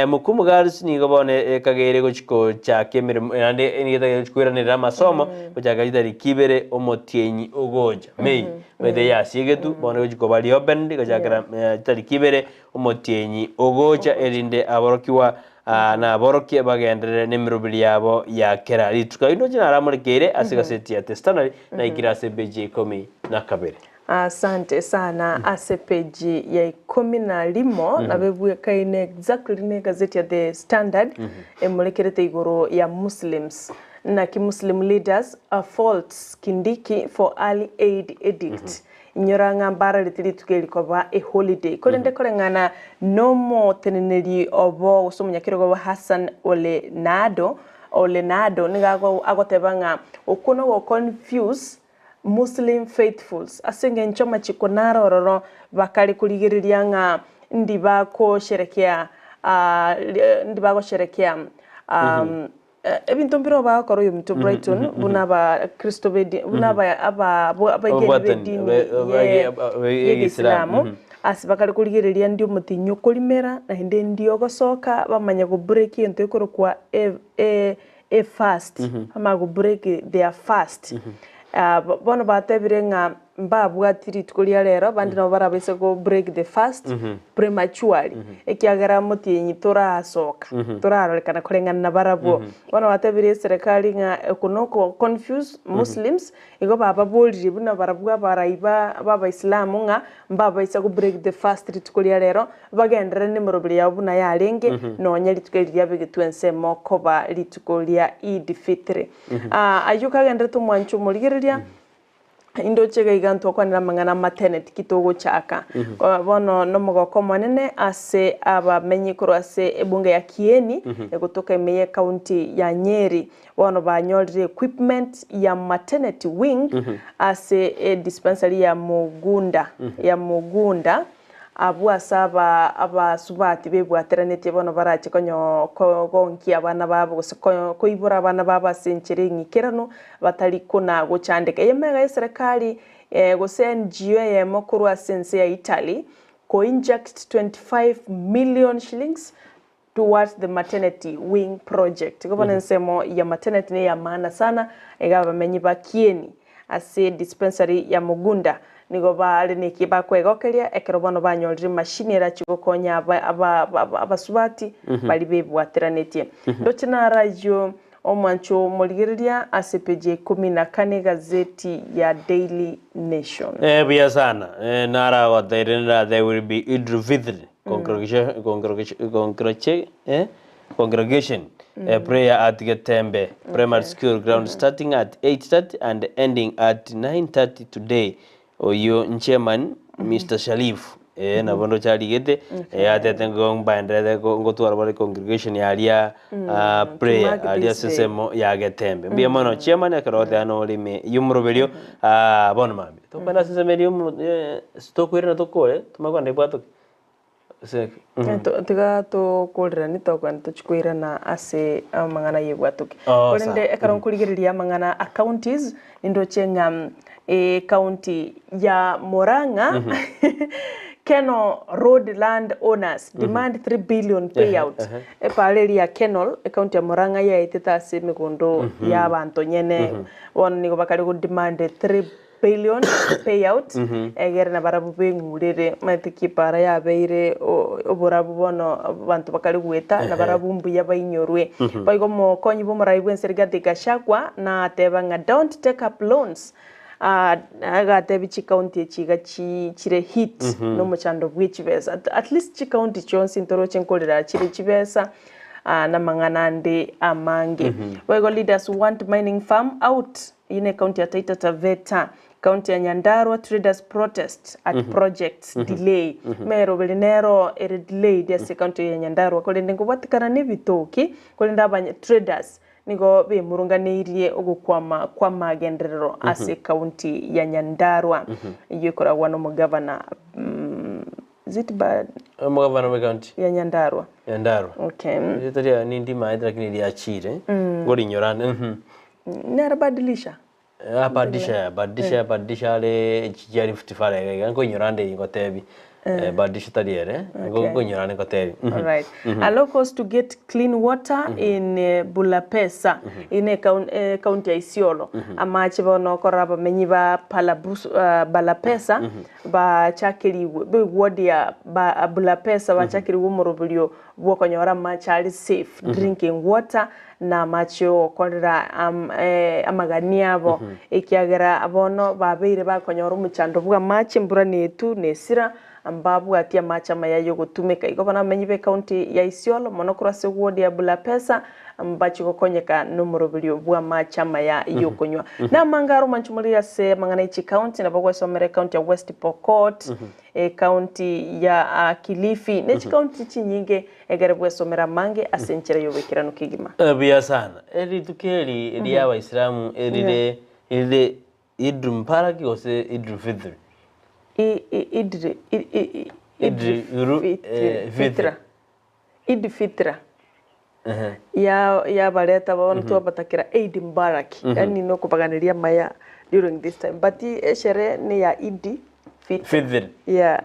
Mukumu Girls nigo bono ekageire gochia gochaka emeremo naende nigo etagete gochia koiranerera amasomo gochaka chitariki ibere omotienyi ogocha May omanyete yasiegetwe bono egochia koba reopened gochakera chitariki ibere omotienyi ogocha erinde aborokigwa na aborokia bagenderere na emeroberi yabo ya kera rituko. Ayio ndoche naramorekeire ase egaseti ya The Standard naikire ase epeji ya ikomi na kabere. Asante sana ase page ya ikomi na rimo nabo ebwekaine exactly ne egazeti ya The Standard emorekerete igoro ya Muslims. Naki Muslim leaders faults Kindiki for early Eid edict. Inyora ng'a mbarareti rituko eri koba a holiday. Korende koreng'ana nomoteneneri obo gose omonyakerogo obo Hassan Ole Nado, Ole Nado nigo agoteba ng'a okwo nogo confuse Muslim faithfuls, ase engencho amachiko naro ororo bakare korigereria ng'a ndi bagosherekea ndi bagosherekea ebinto mbire bagokora oyominto Brighton buna abakristo b'edi buna aba aba abaegeni b'edini ye y'egeisilamu ase bakare korigereria ndi omotinyi okorimera naende ndi ogosoka bamanye go break egento gekorokwa e e fast, bamanye go break their fast. Bono batebire ng'a mbabwati rituko ria rero, abande nabo barabaise go break the fast prematurely, ekiagera motienyi torasoka, torarorekana koreng'ana nabarabwo. Bono batebire eserekari ng'a oko noko confuse Muslims, Igo bababorire buna barabwo abarai ba b'Abaisilamu ng'a mbabaisa go break the fast rituko ria rero, bagenderere nemeroberi yabo buna yarenge, nonya rituko eri riabegetwe ensemo koba rituko ria Eid Fitri. Ayio kagenderete omwancho omorigereria, Indoche iga iga ntokwanera amang'ana amatene tiki togochaka. Bono nomogoko omonene ase abamenyi korwa ase ebunge ya Kieni egotoka ime ye county ya Nyeri. Bono banyorire equipment ya maternity wing ase edispensary ya Mugunda ya Mugunda Abwo ase aba abasubati bebwateranetie bono barache konyo kogonkia abana babo gose koibora abana babo ase enchera eng'ikeranu batari kona gochandeka. Eye mega y'eserekari gose NGO eyemo korwa ase ense ya Italy ko inject 25 million shillings towards the maternity wing project. Igo bono ensemo ya maternity ne ya maana sana iga abamenyi ba Kieni ase dispensary ya Mugunda nigo bare neki bakwegokeria ekero bono banyorire emashini erachie gokonya aba aba abasubati baria bebwateranetie. Ndoche naro ayio omwancho omorigereria ase epeji ya ikomi na kane egazeti ya Daily Nation. Eh, buya sana. Eh, naragoteire there will be Idul Fitr. Congregation, congregation, congregation, eh? congregation eh, prayer at Getembe Primary School ground starting at 8:30 and ending at 9:30 today. Oyo chairman Mr. Sharif eh, nabo ndoche arigete eh, atete ngo mbaenderete ko- ngotwara bare congregation yaria ah, prayer mark aria this day. sesemo ya Getembe. Mbuya mono chairman ekero oteba norime yomoroberio ah, bono mambia. Tokogenda ase ensemo eria omo tokoirana tokore, tomanye kogenda ebwatoke. Gose Tiga tokoreranie tokogenda tochie koirana ase amang'ana ya ebwatoke. Oh, Korende sawa. ekero nkorigereria amang'ana a counties, nindoche ng'a ecounty ya Murang'a, Kenol Road land owners demand 3 billion payout. Epaara eria ya Kenol, ecounty ya Murang'a yaetete ase emegondo ya abanto nyene, bono nigo bakare go demand 3 Billion payout egere nabarabwo beng'urere omanyete ki epara yabeire oborabu bono abanto bakare goeta nabarabwo mbuya bainyorwe. Boigo omokonyi bw'omorai bw'ense Rigathi Gachagua nateba ng'a don't take up loans agatebia chikaunti echi iga chire hit nomochando bwe chibesa at least chikaunti chionsi ntoroche nkorera chire chibesa namang'ana ande amange. Boigo leaders want mining firm out Eyio ne county ya Taita Taveta, county ya Nyandarua traders protest at projects delay. Meroberi nero ere delayed ase county ya Nyandarua korende nkobwatikana na ebitoki korende abanya traders nigo bemurunganeirie ogokwama kw'amagenderero ase county ya Nyandarua. Eyio ekoragwa nomogavana is it Ba Omogavana bwe county ya Nyandarua. Nyandarua. Okay. Erieta riaye nindimaete lakini riachire ngorinyora Nere badilisha. Abadisha badisha badisha are chichia Rift Valley iga iga nkoinyora nde ngotebi badisha tari ere Okay. nkoinyora nde ngotebi. Alright. Allow cost to get clean water in Bulapesa in county ya Isiolo. Amache bono okorora abamenyi ba Palabus, Balapesa bachakerigwe be ward ya ba Bulapesa bachakerigwe omoroberio bw'okonyora amache are safe drinking water na amache ogokorera amagani abo, ekiagera bono babeire bakonyora omochando bw'amache, embura netu, na esira, mbabwati amache amaya y'ogotumeka. Igo bono abamenyi b'ecounty ya Isiolo, mono korwa ase ward ya Bulapesa, mbachie gokonyeka nomoroberio bw'amache amaya y'okonywa. Namange aro omanche morire ase amang'ana ye chicounty, nabo gwesomera ecounty ya West Pokot, ecounty ya Kilifi, ne chicounty chinyinge Egere bwesomere amange ase enchera y'oboikeranu kegima. Buya sana. Rituko eri ria abaisilamu erire erire Idul Mubarak gose Idul Fitri? Idri Idul Fitra. Idi Fitra. Yabareta bono twabatakera Eid Mubarak. Yaani nokobaganeria amaya during this time. But esherehe neya Idi Fitri. Yeah.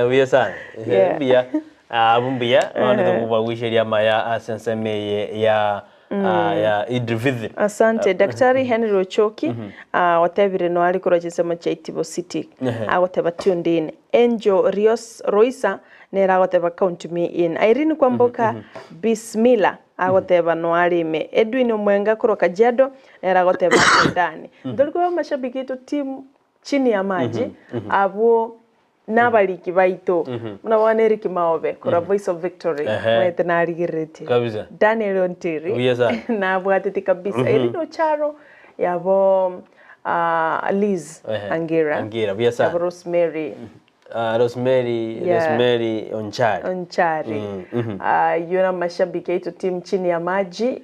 Buya sana. Yeah. Mbuya. Abwo mbuya bono tokobaguiseria amaya ase ensemo eye ya ah, ya Idul Fitri. Asante. Daktari Henry Ochoki ah, otebire noare korwa chinsemo chia Itibo City agoteba tuned in. Angel Rios Roisa nere agoteba count me in. Irene Kwamboka Bismillah agoteba noare ime. Edwin Omwenga korwa Kajiado nere agoteba ase ndani. Ntori koba amashabiki aito team Chini y'amache, abwo nabariki baito, buna bono Eric Maobe korwa Voice of Victory, omanyete narigereretie. Kabisa. Daniel Ontiri, Buya sana. nabwateti kabisa. Irene Ocharo, yabo Ah, Liz Ehe, Angira. Angira, buya sana. Yabo Rosemary Ah, Rosemary, Yeah. Rosemary Onchari. Onchari. Mm, mhm. Ah, yuna mashabiki aitu team chini ya maji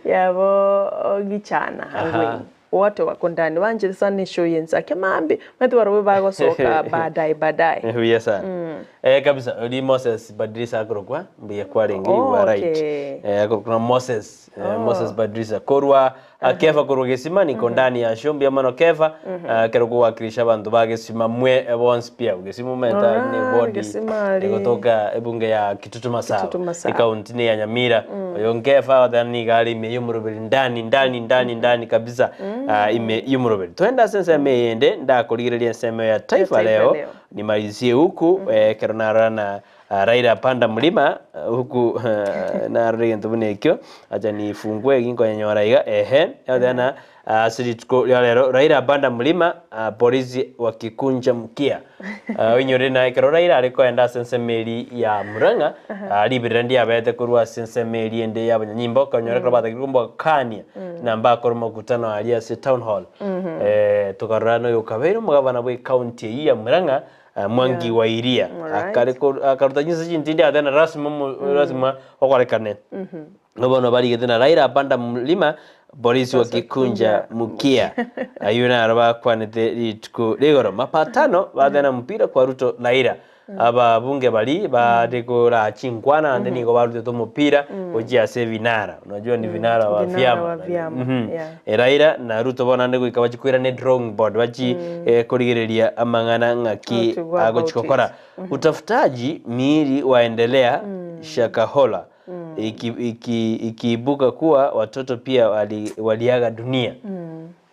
yabo gichana Aha. Angwin wote wako ndani wanje sana show yenzake mambi mati warowe bagosoka baadaye baadaye Buya sana. Eh, kabisa uri Moses Badrisa akorokwa mbuya kwarenge Oh, you are right. okay. Eh, akorokwa Moses eh, Moses Badrisa korwa oh. Kefa korwa gesima niko ndani ya show mbuya mono Kefa mm kero kuwakilisha abantu ba gesima mwe eh, bonsi pia gesima meta ni Alright, body Gesima ali. egotoka ebunge ya Kitutu Masawa Kitutu Masawa. ekaunti ni ya Nyamira oyo nkefa wathani gari ime yomurubiri ndani ndani ndani ndani kabisa ah, ime yomurubiri twenda senseme yende ndakurigereria ensemo ya Taifa Taifa Leo Leo. nimalizie huku eh, kero narora na ah, Raila panda mlima ah, huku eh, narora egento buna ekio acha nifungue ginkonyonyora iga ehe athana ase rituko ria rero Raila panda mlima ah, polisi wakikunja mkia Ah, oinyore na ekero Raila are koenda ase ensemo eri ya Murang'a ah, ribirira ndiabete korwa ase ensemo eri ende ya abanyanyimbo okonyora ekero batagire kombokania na mbakora omokutano aria ase town hall eh, tokarora noyo okabeire omogabana bwa ecounty eywo ya Murang'a ah, Mwangi wa Iria Alright. Akare ko- akaruta chinsa chintindi athena rasima omo- rasima okorekane nobono barigete na Raila apanda mlima polisi wakikunja mkia ayo naro bakwanete rituko rigoro mapatano bathena mpira kwa Ruto Raila ababunge bari bari kora chinkwana ande nigo barutete omopira gochia ase ebinara unajua ni vinara wa Vinara vyama wa vyama, Mhm. yeah. Eh, Raila na Ruto bono ande goika bachikwira ne drawing board bachi eh, korigereria amang'ana ng'aki How to go about agochikokora utafutaji miili waendelea Shakahola ikiibuka iki, ikiibuka kuwa watoto pia wali, waliaga dunia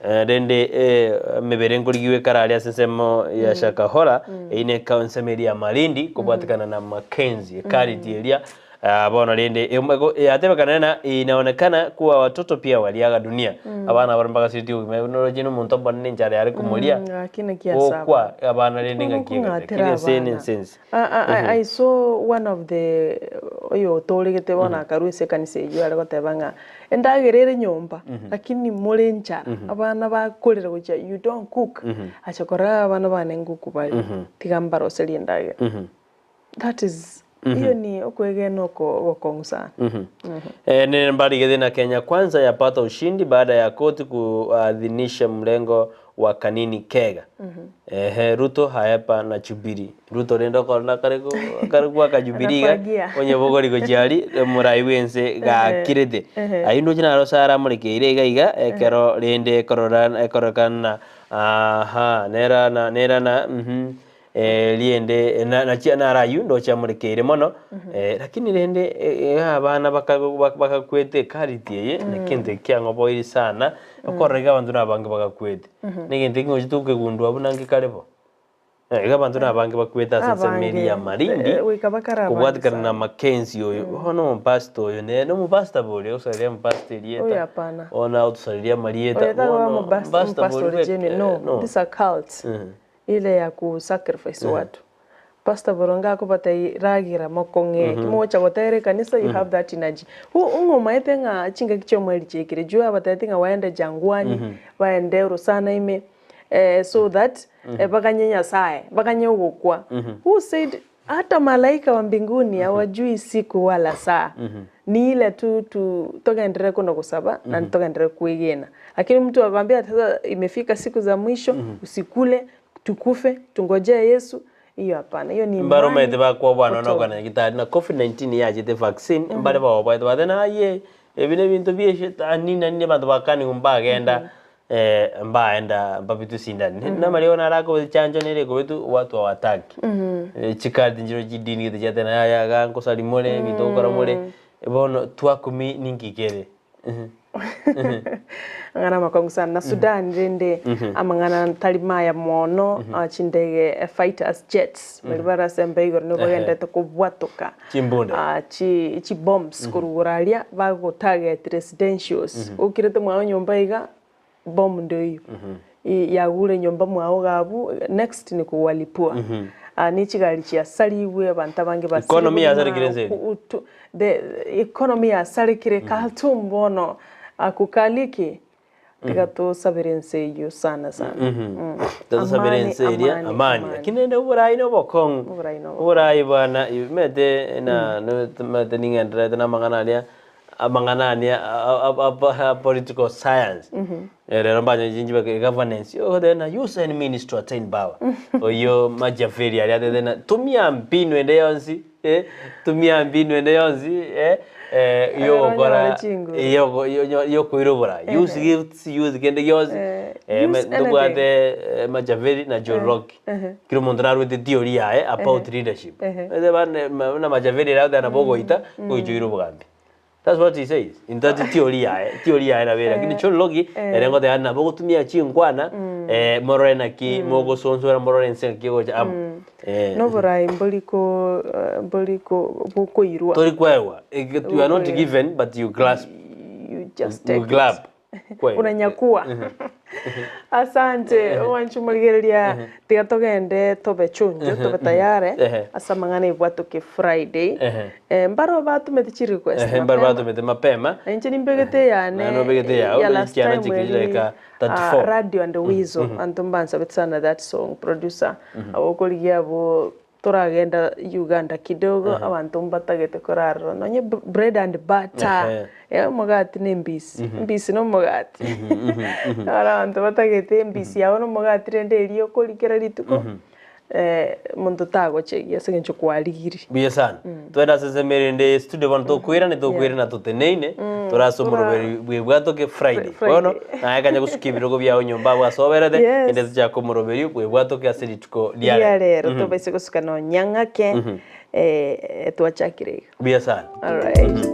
Eh, rende eh, mibere nkorigiwe karari ase ensemo ya Shakahola eine ensemo eria ya Malindi kobwatikana na Mackenzie ekariti eria Ah, bono rende yatebekana na inaonekana kuwa watoto pia waliaga dunia abana bari mpaka siti oroche na omonto mbonene enchara yare komoria Mm, lakini kiasaba gokwa abana rende ng'aki egete. Kiri ense ene ense I, I, I saw one of the oyo otoregete bono akarwa ase ekanisa eywo are goteba ng'a endagera ere nyomba lakini more enchara abana bakorera gochia you don't cook acha korora abana bane nguku bare tiga mbaroserie endagera that is hiyo ni okwegena oko ogokong'u sana Eh, nene mbali na Kenya Kwanza yapata ushindi baada ya koti kuadhinisha mlengo wa Kanini Kega. Ehe, Ruto haepa na Chubiri. Ruto rendo korona kariko kariko ka Jubilee ga Anafagia. onye bogori gochiari murai wense gakirete. Ayi ndo china rosara murekeire iga iga ekero rende ekorora ekorokana aha nera na nera na mhm eh, riende na na chia narayu ndo chiamurekeire mono eh, lakini rende eh, eh, abana bakakwete ekariti eye nekinto ekiang'oboiri sana okorora iga abanto nabange bagakwete negento eking'ochi tokegundua buna nkekare bo Eh, iga abanto nabange bakwete ase ensemo eri ya Malindi Eh, goika bakare abange kobwatikana na sana. Mackenzie oyo bono omopastor oyo nere nomopastor bori ogosareria omopastor Oyo erieta hapana. ona otosareria amarieta Oyo tagwa bono mubas- bori mpastor bwe- genuine. eh, No, no. this a cult ile ya kusacrifice watu pastor boronga akobata ragira mokong'e kimocha gotere kanisa you have that energy hu ung'omaete ng'a chingaki chiomweri chiekire juu abataete ng'a waende jangwani waende urusana ime eh, so that eh, bakanye nyasaye bakanye ugukwa who said hata malaika wa mbinguni hawajui siku wala saa ni ile tu tu togenderere kuno kusaba na togenderere kuigena lakini mtu akwambia sasa imefika siku za mwisho usikule tukufe tungojee Yesu hiyo hapana hiyo ni mbaro imani maete bakwa bwana kutoka. nokana gitari na covid-19 yachete vaccine mbare baobaete batena aye ebi nebinto bia shetani na nini abanto bakani mbagenda eh, mbaenda mbabitu sindani namariogo narako chanjo nere kobetu watu hawataki Eh, chikadi njiro chidini gete chiatena yaya gankosari more binto gokora more bono twakumi ninkikere ang'ana makongu sana na Sudan rende amang'ana tari maya mono ah, chindege eh, fighters jets bari barasemba igoro nigo bagendete kobwatoka Chimbunda. Ah, chi chi bombs korugura aria bagotarget residentials ukirete mwao nyomba iga bomb ndio hiyo I- yagure nyomba mwao gabu next ni kuwalipua Ah, ni chigari chiasariwe abantu abange Economy yasarekire basiriwe nse. ku- utu- the economy yasarekire Khartoum bono akukaliki Tiga tosabere ense eyio sana sana. Tosabere Amani, ense eria amani, amani. amani. Lakini rende oborai na obokong'u. Oborai na obokong'u. Oborai bwana omanyete na omanyete ning'endererete na amang'ana aria amang'ana ania a political science. Rero mbanye chinchibeke governance ogoteba na use any means to attain power. Oyio Machiavelli aria atebete ng'a tumia mbinu ende yonsi Eh, tumia mbinu ende yonsi eh, eh, yogokora Onyore chinguru. yoko- yo- yokoirobora use gifts use kende gionsi Eh, Eh, use ntobwate eh, Machiavelli na John Locke kira omonto narwete theory yaye about leadership Ete bane- ma- buna Machiavelli ere agoteba nabo ogoita goicha oire obogambi That's what he says. Intati theory yaye, theory yaye nabo ere. Lakini John Locke ere ngoteba nabo ogotumia chinkwana eh, morore naki mogosonsora morore ense ngaki egocha amo. Eh, Noborai mbori ko mbori ko bokoirwa. tori kwewa. You are not given but you grasp. You just You take it. grab. Kwewa. Unanyakua. Asante omwanchi omorigereria tiga togende tobe chonjo tobe tayare Ehe. ase amang'ana ebwatoke Friday. Ehe. Eh, mbaro batomete chi request Ehe, mbaro mapema. batomete mapema. Na inche nimbegete eyane Naye nobegete eyao, ya last ekiana time chikiri eri, chidaeka ah, 34. radio and weasel anto mbansabete sana that song producer abo okorigia abo toragenda Uganda kidogo abanto mbatagete korarora nonye bread and butter Ehe. eh, omogati na embisi embisi na omogati naro abanto batagete embisi yabo na omogati rende eria okori kera rituko eh, monto tagochegia ase eng'encho kwarigiri. Buya sana. Twende ase ensemo erinde studio bono tokoirana tokoirana toteneine tore ase omoroberi bwebwatoke Friday. Friday. Bono naye kanya gosukia ebirogo biago nyomba abwo ase oberete Yes. ende tochake omoroberi bwebwatoke ase rituko ria Ria rero. rero tobaise gosuka nonya ng'ake eh, twachakire iga. Buya sana. Alright.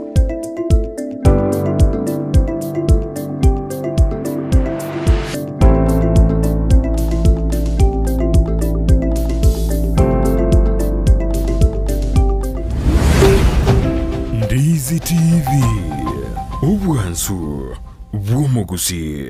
Ndizi TV, obwansu bw'omogusii.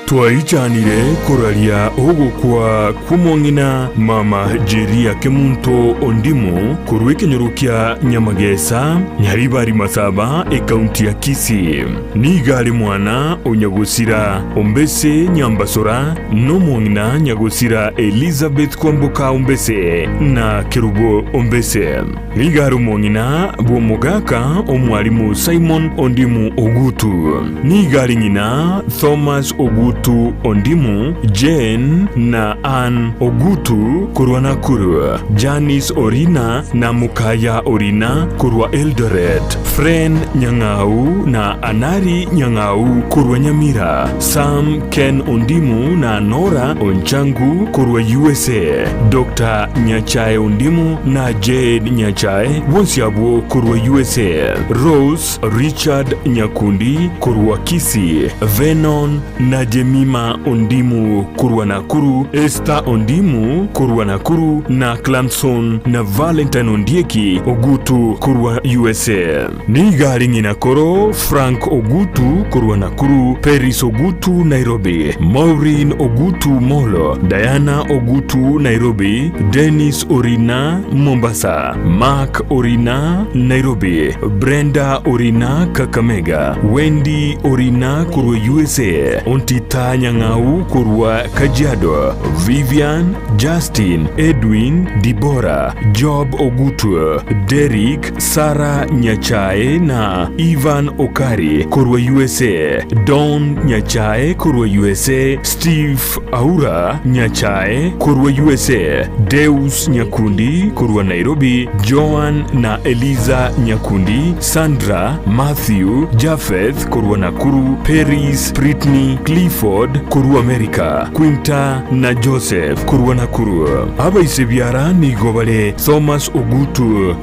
Twaichanire koraria ogokwa kw'omong'ina mama Jeria Kemunto Ondimu korwa ekenyoro kia Nyamagesa, Nyaribari Masaba, ekaunti ya Kisii. Nigo are mwana o Nyagosira Ombese Nyambasora na omong'ina Nyagosira Elizabeth Kwamboka Ombese na Kerubo Ombese. Nigo are omong'ina bw'omogaka omwalimu Simon Ondimu Ogutu. Nigo are ng'ina Thomas Ogutu Ondimu, Jane na Ann Ogutu korwa Nakuru, Janice Orina na Mukaya Orina korwa Eldoret, Fren Nyang'au na Anari Nyang'au korwa Nyamira, Sam Ken Ondimu na Nora Onchangu korwa usa, Doctor Nyachae Ondimu na Jane Nyachae bonsi abwo korwa usa, Rose Richard Nyakundi korwa Kisii, Venon na Jemima Ondimu korwa Nakuru, Esther Ondimu korwa Nakuru na Clamson na Valentine Ondieki Ogutu korwa usa. Nigo are ng'ina koro Frank Ogutu korwa Nakuru, Peris Ogutu Nairobi, Maureen Ogutu Molo, Diana Ogutu Nairobi, Dennis Orina Mombasa, Mark Orina Nairobi, Brenda Orina Kakamega, Wendy Orina korwa usa, Ontita Nyang'au korwa Kajiado, Vivian, Justin, Edwin, Dibora, Job Ogutu, Derrick, Sarah Nyachae na Ivan Okari korwa usa, Don Nyachae korwa usa, Steve Aura Nyachae korwa usa, Deus Nyakundi korwa Nairobi, Joan na Eliza Nyakundi, Sandra, Matthew, Japheth korwa Nakuru, Paris, Britney, Clifford korwa America, Quinta na Joseph korwa Nakuru. Abaise biara nigo bare Thomas Ogutu.